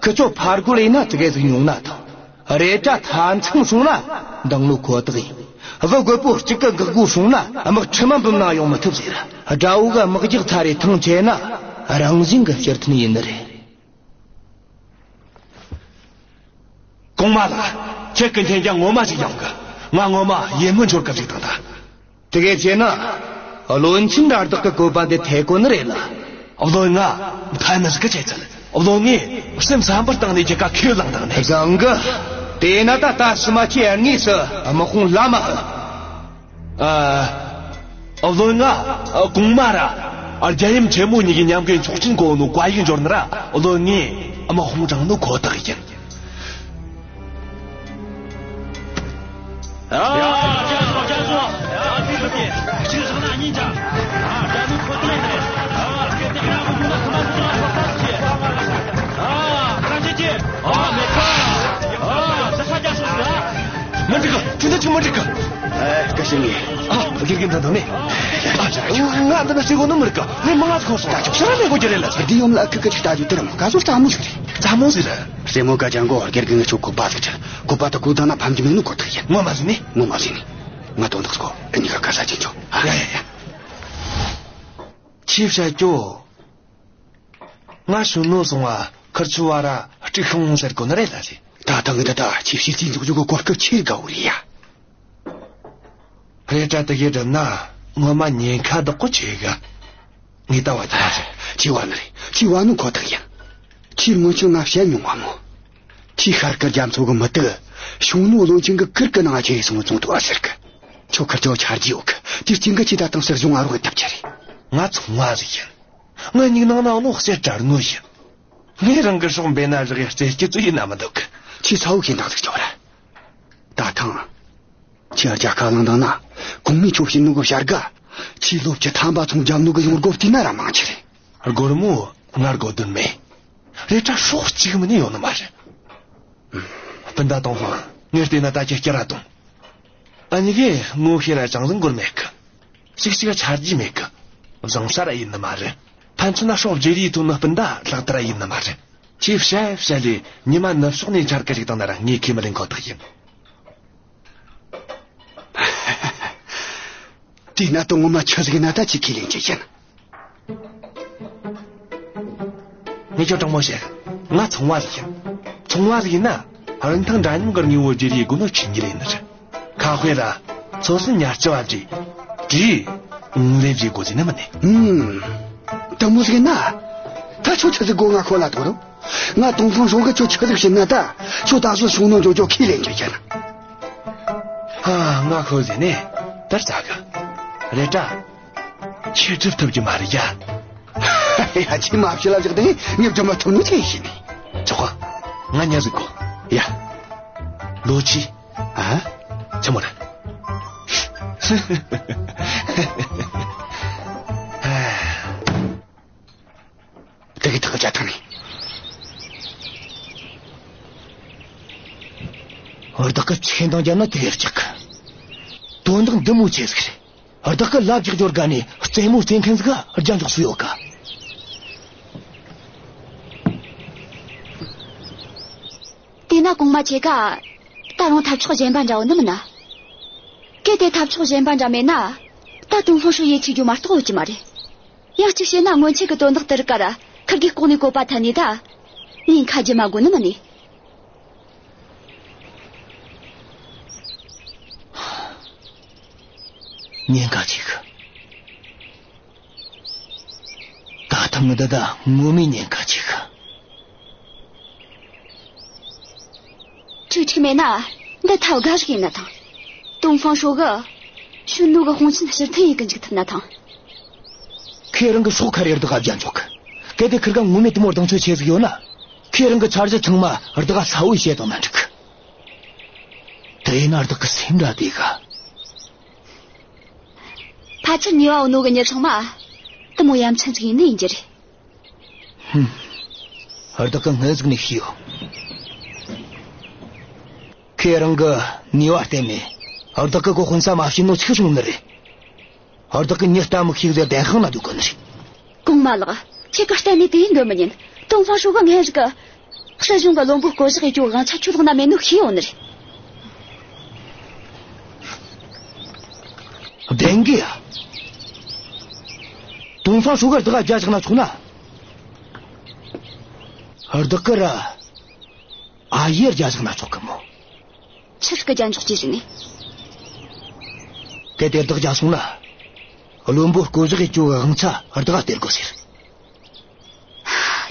ཁི་ཆོ་ཕར་རྒོལ་ཡིན་ན་ཙི་གེ་ཟིག་ཉུང་ན་ཐང་། རེད་དྲ་མཐའ་མཚམས་སྲུང་ན་འདང་ནོ་ཁོ་ཐག་ཡིན། བུ་རྒོད་པོ་གཅིག་གི་འགག་སྒོ་སྲུང་ན་དམག་ཁྲི་མ་འབུམ་ནང་ཡོང་མི་ཐུབ་ཟེར། དགྲ་བོ་གི་དམག་རྒྱག་ཚར་རེ་ཐང་ཆད་ན་རང་བཞིན་གི་ཕྱིར་ཐོན་ཡིན་ནི་རེད། གོང་མ་ལགས། ཁྱེད་ཀྱི་མཁྱེན་རྒྱ་ངོ་མ་ཞིག་ཡོང་གི། ང་ངོ་མ་ཡིད་སྨོན་འཆོར་གི་བཞག་བཏང་ད། དེ་གས་བྱས་ན། བློན་ཆེན་ར་བདག་གི་བཀོད་པ་འདི་འཐད་གོ་ནི་རེད་ལ། བློན་ང་མཐའ་མི་ཟིག་གི་ཆེ་ཚད། བློན་ངས་སེམས་བསམ་པར་བཏང་ནས་ཁྱེད་ཀ་ཁས་བླངས་བཏང་ནས། བཟང་གི། དེས་ན་ད་ལྟ་ཕྱི་མ་ཁྱེད་དངོས་སུ་དམག་དཔུང་ལམ་མ་ཧི། ཨ། བློན་ང་གོང་མ་ར་རྒྱལ་ཡུམ་ཆེན་མོ་གཉིས་ཀྱི་མཉམ་གི་ཆོག་མཆན་གོ་ནོ་བཀའ་ཡིག་འབྱོར་ནི་ར་བློན་ངས་དམག་དཔུང་དྲངས་ནོ་ཁོ་ཐག་ཡིན། མི་འགྲིག་གི། ཁྱོད་ཚོ་ཅིག་མི་འགྲིག་གི། ཨ། དགེ་རྒན་དང་དང་ནི། ཨ། ང་འདི་ན་ཞིག་གོ་ནི་མི་རིག་གི། ལས་མང་ང་ཟིག་གོ་སོང་། ད་ཅིག་ཕྱིར་ར་མེད་གོ་རྒྱུ་རེད་ལ། འདི་ཡོམ་ལ་ཁི་ཁི་ཅིག་ལྟ་རྒྱུ་དེ་ར་མོ་ག་ཟོ་རྩ་མོ་ཟིག་རེད། རྩ་མོ་ཟིག་རེད། སྲས་མོ་ག་ཅང་གོ་དགེ་རྒན་གི་ཆོ་ཁོ་པ་ཟིག་ཆ། ཁོ་པ་ད་གོ་ད་ན་ཕམ་གྱི་མེད་ནོ་ཁོ་ཐག་ཡིན། ངོ་མ་ཟིན་ནི། ངོ་མ་ཟིན་ནི། ང་དོན་དག་གོ་ཨ་ནི་ག་ག་ས་ཅན་ཆོ། ཨ། ཡ་ཡ་ཡ། ཆི་བྱ་ཀྱོ། ང་ཤུ་ནོ་སོང་བ་ཁིར་ཆུ་བ་ར་སྤྲུག་ཤོང་ཟེར་གོ་ནི་རེད་ལ་ཟེ། ད་ཐང་འདི་ད་ཆི་བྱེད་ཅི་འཇུག་འཇུག་གི་གོ་སྐབས་ཆེར་དགའ་བོ་རེད་ཡ། རེད་དྲ་དེ་གའི་སྒྲུབ་ན་ངོ་མ་ཉེན་ཁ་བདག་པོ་ཆེ་གི། ངས་ལྟ་བ་དེ་མ་རེད། ཆི་བ་ནི་རེད། ཆི་བ་ནི་ཁོ་ཐག་ཡིན། ཆི་སྔོན་ཆད་ང་བཤད་མྱོང་བ་མོ། ཆི་ཤར་ཀི་རྒྱ་མཚོ་གི་མི་དུ་ཤུང་ནུ་བློན་ཆེན་གི་ཁུར་གི་ནང་ཁྱེར་སོང་བཙོང་ཐུབ་ཨ་ཟེར་གི། ཁྱོ་ཁར་ཅོ་ཆར་རྒྱུ་ཡོད་གི། དེ་རྐྱེན་གི་ཆི་ད་དང་སྲིད་གཞུང་ཨ་རོགས་ཐབས་ཆེ་རེད། ང་ཚོང་བ་ཟིག་ཡིན། ངའི་མྱིག་ནང་ན་ནོ་གསེར་དྲ་ནོ་ཡིན། ངས་རང་གི་སྲོག་འབེན་ན་བཞག་ཡ་རྩེ་སྐྱིད་ཚོ་ཡིན་ན་མི་འདུག་གི། ཆི་ཚ་བོ་ཤེས་འདང་ཟིག་ཆོག་ར། ད་ཐང་། ཁྱེད་རྒྱལ་ཁ་བླངས་བཏང་ན། གོང་མའི་ཆོ་བྱིན་ནོ་གི་བྱ་དགའ། ཆི་ལོ་བཅུ་ཐམ་པ་ཚོང་རྒྱབ་ནོ་གི་ཡོང་སྒོ་བལྟས་ན་ར་མང་ཆེ་རེད། སྒོར་མོ་ང་སྒོར་བདུན་མེད། རེད་དྲ་སྲོག་གཅིག་མིན་ནི་ཡོང་ནི་མ་རེད། སྤུན་ཟླ་ཏོང་ཧྥང་ངས་བལྟས་ན་ད་ཁྱེད་སྐྱ་ར་དང་། ཨ་ནི་གི་ངོ་ཤེས་ར་ཅང་ཟིག་སྒོར་མེད་གི། ཞིག་ཞིག་ཆ་རྒྱུས་མེད་གི། བཟང་ས་ར་ཡིན་ནི་མ་རེད། ཕན་ཚུན་ན་སྲོག་བརྗེ་རེས་ཐོན་ནི་སྤུན་ཟླ་ལྷག་ཏུ་ར་ཡིན་ནི་མ་རེད། ཁྱེད་བཤད་བཤད་ལས་ཉི་མ་ནུབ་ཕྱོགས་ནས་འཆར་གི་ཞིག་བཏང་ན་ར་ངས་ཁས་མི་ལེན་ཁོ་ཐག་ཡིན། དེས་ན་དོན་ངོ་མ་ཆི་ཟིག་ཡིན་ན་ད་ཅིག་ཁས་ལེན་རྒྱུ་ཡིན། ངས་ཁྱོད་དྲང་མོ་བཤད། ང་ཚོང་བ་ཟིག་ཡིན། ཚོང་བ་ཟིག་ཡིན་ན་རིན་ཐང་འདྲ་མཉམ་གི་དངོས་པོ་བརྗེ་རེས་དགོས་ནོ་ཆི་ཉིད་ཡིན་ནི་རེད། ཁ་དཔེ་ར་ཚོ་སྲིན་ཉ་ལྕི་བ་བརྗེ་གི་ངོ་ལེན་བརྗེ་དགོས་ཟེར་ནི་མིན་ནི། ཨུམ། དྲང་མོ་ཟིག་ཡིན་ན། ད་ཁྱོད་ཆི་ཟིག་དགོས་ང་ཁོ་ལ་ཐོ་རུ། ང་ཏོང་ཧྥང་ཧྲོ་གི་ཁྱོད་ཆི་ཟིག་བྱིན་ན་ད། ཁྱོད་ད་གཟོད་ཤུང་ནོ་འཇོག་འཇོག་ཁས་ལེན་རྒྱུ་ཡིན། ཨ། ང་ཁོ་ཟེར་ནས་ད་རྩ་གི། རེད་དྲ། ཁྱེད་སྒྲུབ་ཐུབ་རྒྱུ་མ་རེད་ཡ། ཡ། ཁྱེད་མ་བཤད་ལ་བཞག་དེ་ངས་སྒྲུབ་མ་ཐུབ་ནོ་ཆི་ཡིན་ནི། ཆོག་ག། ང་ཉ་ཟིག་གོ། ཡ། ལོ་ཆི། ཨ། ཆི་མོ་རེད། དེ་གི་ཐག་བཅད་ཐང་ནི། བདག་གི་ཆེ་འདང་རྒྱབ་ན་དེ་ཡར་ཅིག་གི། དོན་དག་འདི་མོ་ཆེ་ཟིག་རེད། བདག་གི་ལབ་ཅིག་འབྱོར་དགའ་ནས་རྩེད་མོ་རྩེ་མཁན་ཟིག་ག་རྒྱ་འཇོག་སུ་ཡོད་ག། དེས་ན་གོང་མ་ཁྱེད་ཀ་ད་རུང་ཐབས་མཆོག་གཞན་པ་འདྲ་བོ་ནི་མིན་ན། གལ་ཏེ་ཐབས་མཆོག་གཞན་པ་འདྲ་མེད་ན། ད་ཏོང་ཧྥང་ཧྲོས་ཡིད་ཆེས་རྒྱུ་མ་གཏོགས་ཡོད་ཀྱི་མ་རེད། ཡང་གཅིག་བཤད་ན་སྔོན་ཆད་ཀྱི་དོན་དག་དེ་རིགས་ཀ་ར་ཁིར་གིས་ལྐོག་ནས་བཀོད་པ་འཐེན་ནས་ད། ངས་ཁ་རྒྱུ་མ་དགོས་ནི་མིན་ནི། ཉེན་ཁ་ཆེ་གི། ད་ཐེངས་འདི་ད་ངོ་མའི་ཉེན་ཁ་ཆེ་གི། ཁྲིག་ཁྲིག་མེད་ན་འདི་ཐབས་དགའ་ཞིག་ཡིན་ན་ཐང་། ཏོང་ཧྥང་ཧྲོས་གིས་ཤུང་ནུ་གི་དཔུང་ཆེན་ཕྱིར་འཐེན་ཡེད་གི་འཇུག་ཐུབ་ན་ཐང་། ཁོས་རང་གི་སྲོག་ཁ་རེ་བདག་ག་རྒྱ་འཇོག་གི། གལ་ཏེ་ཁིར་ག་ངོ་མའི་དེ་མོ་གདེང་ཚོད་ཆེ་ཟིག་ཡོད་ན། ཁོས་རང་གི་འཆར་གཞི་ཚང་མ་བདག་ག་གསལ་བོ་བཤད་བཏང་ན་འགྲིག་གི། དེ་ཡིན་ན་བདག་གི་སེམས་ར་བདེ་ག། ཕལ་ཆེར་ཉེས་པ་ཡོད་ནོ་གི་མྱི་ཚང་མ་དེ་མོ་ཡ་མཚན་ཟིག་ཡིན་ནི་ཡིན་རྒྱུ་རེད། ཧུམ། བདག་གིས་སྔོན་ཟིག་ནས་ཤེས་ཡོད། ཁོས་རང་གི་ནུས་པ་བརྟེན་ནས་བདག་གི་གོ་དཔོན་ས་མ་བྱིན་ནོ་ཆིག་སོང་ནི་རེད། བདག་གིས་མྱི་ལྟ་མི་ཤེས་ཟེར་བདེན་དཔང་ན་འདུག་གོ་ནི་རེད། གོང་མ་ལགས། ཁྱེད་ཀྱིས་གཏན་ནས་དེ་ཡིན་འདོད་མི་ཉན། ཏོང་ཧྥང་ཧྲོས་གིས་སྔོན་ཟིག་གི། སྲིད་གཞུང་གི་བློན་པོ་བསྐོ་གཞག་ཡེད་རྒྱུ་དབང་ཆ་ཁྱོད་ལག་ན་མེད་ནོ་ཤེས་ཡོད་ནི་རེད། བདེན་གི་ཡ། ཏུང་ཧྥང་ཧྲོ་གི་བདག་རྒྱ་བཞག་ན་ཆོག་ན། བདག་གི་ར་ཨ་ཡེ་རྒྱ་བཞག་ན་ཆོག་གི་མོ། ཆི་ཟིག་གི་རྒྱ་འཇོག་རྒྱུ་ཟེར་ནི། གལ་ཏེ་བདག་རྒྱ་སོང་ན། བློན་པོ་བསྐོ་གཞག་ཡེད་རྒྱུ་དབང་ཆ་བདག་ག་སྟེར་དགོས་ཟེར།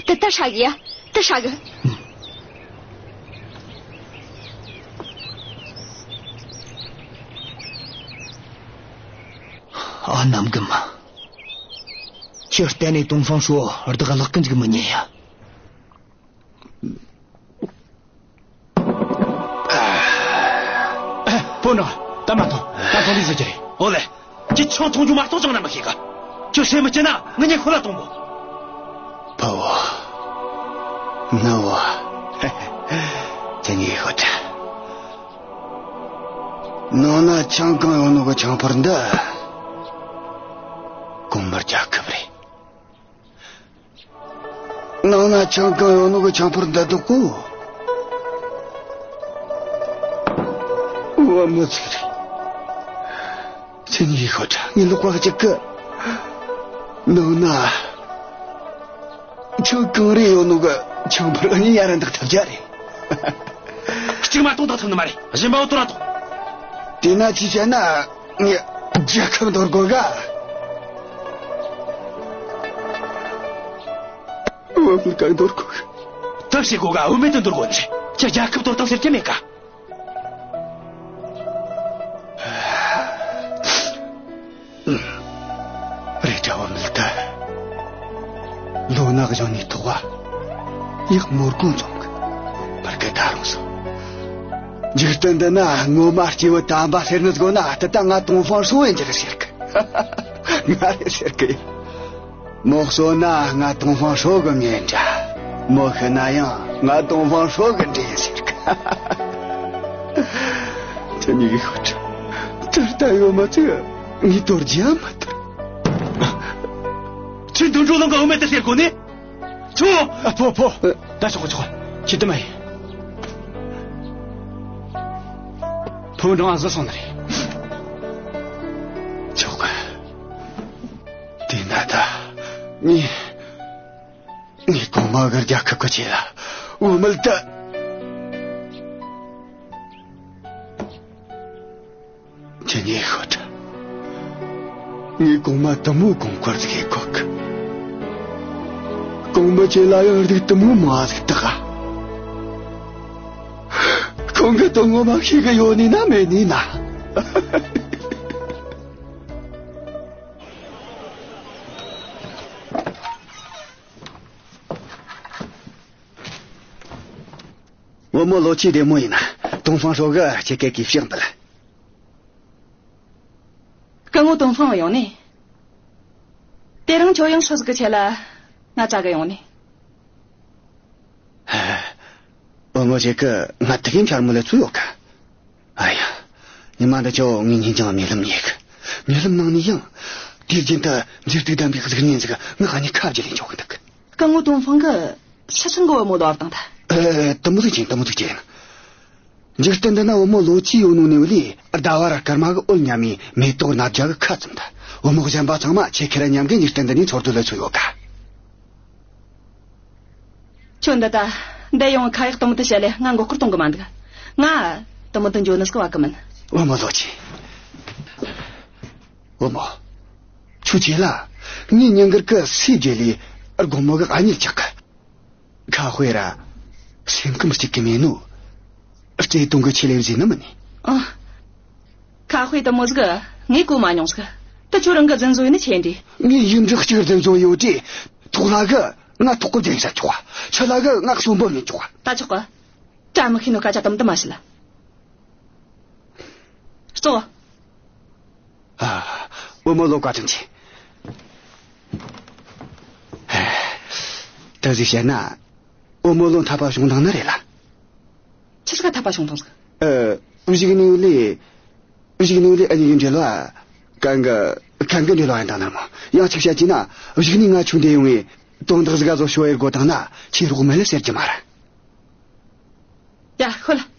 དེ་ད་ཧྲ་གི་ཡ། དེ་ཧྲ་གི། ཨ། ནམ་གི་མ། ཁྱེད་གཏན་ནས་ཏུང་ཧྥང་ཧྲོ་བདག་ག་ལག་གི་འཇུག་མི་ཉན་ཡ། ཨ། ཕོ་ནོ། ད་མ་ཐོངས། ད་ཐོངས་ལི་ཟིག་གི་རེད། ཨོ་ལེ། ཁྱོད་ཆང་འཐུང་རྒྱུ་མ་གཏོགས་ཅང་ན་མི་ཤེས་ག། ཁྱོད་ཟས་མི་སྐྱེ་ན་ངེད་གཉིས་ཁོ་ལ་གཏོང་གོ། ཕ་བོ། ནུ་བོ། ཁྱེད་གཉིས་ཤོད་དྲ། ནང་ན་ཆང་གང་ཡོད་ནོ་གི་ཆང་ཕོར་འདི་གོང་མར་རྒྱལ་ཁབ་རེད། ནང་ན་ཆང་གང་ཡོད་ནོ་གི་ཆང་ཕོར་འདི་འདུག་གོ། བུ་མོ་ཚིག་རེད། ཁྱེད་གཉིས་ཤོད་དྲ། ངས་ལོག་པ་གཅིག་གི། ནང་ན་ཆང་གང་རེ་ཡོད་ནོ་གི་ཆང་ཕོར་གཉིས་ཡར་འདེགས་ཐུབ་རྒྱུ་རེད། གཅིག་མ་གཏོགས་འདེགས་ཐུབ་ནི་མ་རེད། གཞན་པ་བོ་དོར་ར་ཐོངས། དེ་ན་ཅི་བྱས་ན། ངས་རྒྱལ་ཁབ་འདོར་དགོས་ག། བུད་མེད་ག་འདོར་དགོས་ག། ཐབས་ཤེས་དགོས་ག། བུད་མེད་དེ་འདོར་དགོས་ནི་རེད། ཁྱེད་རྒྱལ་ཁབ་དོར་བཏང་ཟེར་གི་མེད་ག། རེད་དྲ། བུད་མེད་ད་ལོ་ན་གཞོན་ནུའི་ཐོག་བ་ཡག་མོ་རྐང་བཙོང་གི། བར་གི་ད་རུང་སོང་། འཇིག་རྟེན་འདི་ན་ངོ་མ་སྐྱེས་བུ་དམ་པ་ཟེར་ནི་དགོས་ན། ད་ལྟ་ང་ཏུང་ཧྥང་ཧྲོ་ཡིན་རྒྱུ་རེད་ཟེར་གི། ང་རེད་ཟེར་གི། མོ་གསོན་ན་ང་ཏུང་ཧྥང་ཧྲོ་གི་མྱི་འདྲ། མོ་ཤི་ན་ཡང་ང་ཏུང་ཧྥང་ཧྲོ་གི་འདྲེ་ཡིན་ཟེར་གི། ཁྱེད་གཉིས་ཀྱིས་ཤོད་དྲ། ད་ལྟ་ཡོད་མ་ཚིག་ངས་དོར་རྒྱུ་མ་དོར། ཁྱེད་འདི་འགྲོ་ལང་གི་བུད་མེད་དེ་ཟེར་གོ་ནི། ཆོ། ཨ། ཕོ་ཕོ། ད་ཆོག་གི་ཆོག་གི། ཁྱེད་དེ་མ་ཡིན། ཕོ་འབྲང་བ་བཟོ་སོང་ནི་རེད། ཆོག་གི། དེ་ན་ད་ངས། ངས་གོང་མ་གི་རྒྱལ་ཁབ་ཀྱི་ཆེད་ལ་བུད་མེད་ད། ཁྱེད་གཉིས་ཤོད་དྲ། ངས་གོང་མ་དེ་མོ་གོང་བཀུར་ཟིག་ཡེད་གོ་གི། གོང་མ་ཁྱེད་ལ་ཡང་རིགས་དེ་མོ་མང་ཟིག་བཏགས་ག། ཁོང་གི་དོན་ངོ་མ་ཤེས་གི་ཡོད་ནི་ན་མེད་ནི་ན། བུ་མོ་ལོ་ཆི་བདེ་མོ་ཡིན་ན། ཏུང་ཧྥང་ཧྲོ་གིས་ཁྱེད་སྐད་གི་ཕྱག་འབུལ། སྐུ་ངོ་ཏུང་ཧྥང་བ་ཡོང་ནི། དེ་རིང་ཁྱོད་ཡང་ཧྲོ་ཟིག་གི་ཆེད་ལ་ང་བཅར་གི་ཡོང་ནི། བུ་མོ་ཁྱེད་ཀྱིས་ང་དེ་གི་འཕྱར་མོ་ལས་ཚུད་ཡོད་ག། ཨ་ཡ། ཉི་མ་འདི་ཆོ་ངས་ཉིན་རྒྱང་རྨི་ལམ་རྨི་གི། རྨི་ལམ་ནང་ནས་ཡང་། དུས་རྒྱུན་དུ་མཛེས་སྡུག་ལྡན་པའི་གཟུགས་བརྙན་ཟིག་ངའི་ཁ་བརྒྱུད་ལས་འཇོག་གི་འདུག། སྐུ་ངོ་ཏུང་ཧྥང་གིས་ཕྱི་ཕྱིར་གི་བུ་མོ་ལོ་བར་བཏང་ཐལ། ཨེ། དེ་མོ་ཟིག་ཅན། དེ་མོ་ཟིག་ཅན། འཇིག་རྟེན་འདི་ན་བུ་མོ་ལོ་ཆི་ཡོད་ནོ་ནས་བུ་ལི་ཟླ་བ་ར་སྐར་མ་གི་འོད་མཉམ་མི་མེ་ཏོག་སྣ་བརྒྱ་གི་ཁ་བཙུམ་ཐལ། བུ་མོ་གཞན་པ་ཚང་མ་ཁྱེད་ཁེ་ར་མཉམ་གི་འཇིག་རྟེན་འདི་ནས་འཚོ་སྡོད་ལས་ཚུད་ཡོད་ག། ཁྱོད་འདི་ད་འདི་ཡོང་ཁ་ཡག་དུམ་དུ་བཤད་ལས་ང་མགོ་སྐོར་གཏོང་གི་མ་འདུག། ང་དུམ་དུ་འཇོན་ནི་ཟིག་བ་གི་མིན། བུ་མོ་ལོ་ཆི། བུ་མོ། ཁྱོད་ཆེ་ལ། ངའི་ཉིན་དཀར་གི་སུས་བརྗེད་ལས་དགོང་མོ་གི་ཨ་མྱེས་ཆག་གི། ཁ་དཔེ་ར། སེམས་ཁམས་གཅིག་གི་མེད་ནོ། བརྩེ་དུང་གི་ཆེད་ལས་བཟོས་ནི་མིན་ནི། ཨ། ཁ་དཔེ་དེ་མོ་ཟིག་ངས་གོ་མ་མྱོང་ཟིག། དེ་ཁྱོད་རང་གིས་རྫུན་བཟོ་ཡིན་ནི་ཆེ་འདྲི། ངས་ཡིག་འབྲུ་གཅིག་རྫུན་བཟོ་ཡོད་དེ། ཐོག་ལྷ་གིས་ང་ཐོག་གི་རྒྱན་ས་ཆོག་ག། ཕྱི་ལྷ་གིས་ང་གསོན་པོ་མིན་ཆོག་ག། ད་ཆོག་ག། བཀྲ་མི་ཤིས་ནོ་སྐད་ཆ་དུམ་དུ་མ་བཤད་ལ། ཙོག། ཨ། བུ་མོ་ལོ་བཀའ་དྲིན་ཆེ། ད་ཟིག་བཤད་ན། བུ་མོ་ལོ་འཐད་པ་བྱུང་དང་ནི་རེད་ལ། ཆི་ཟིག་ག་འཐད་པ་བྱུང་དང་ཟིག། ཨ། གཞུག་ནས་ལས། གཞུག་ནས་ལས་ཨ་ནི་གི་འབྲེལ་བ། གང་གི། གང་གི་འབྲེལ་བ་ཡིན་དང་ནི་མོ། ཡང་གཅིག་བཤད་ཀྱི་ན། གཞུག་ནས་ང་ཆུང་དེ་ཡོང་ངས། དོན་དག་ཟིག་ག་བཟོ་ཤོ་ཡེར་དགོ་དང་ན། ཁྱེད་རོགས་མེད་ལ་ཟེར་གྱི་མ་ར། ཡ། ཤོད་ལ།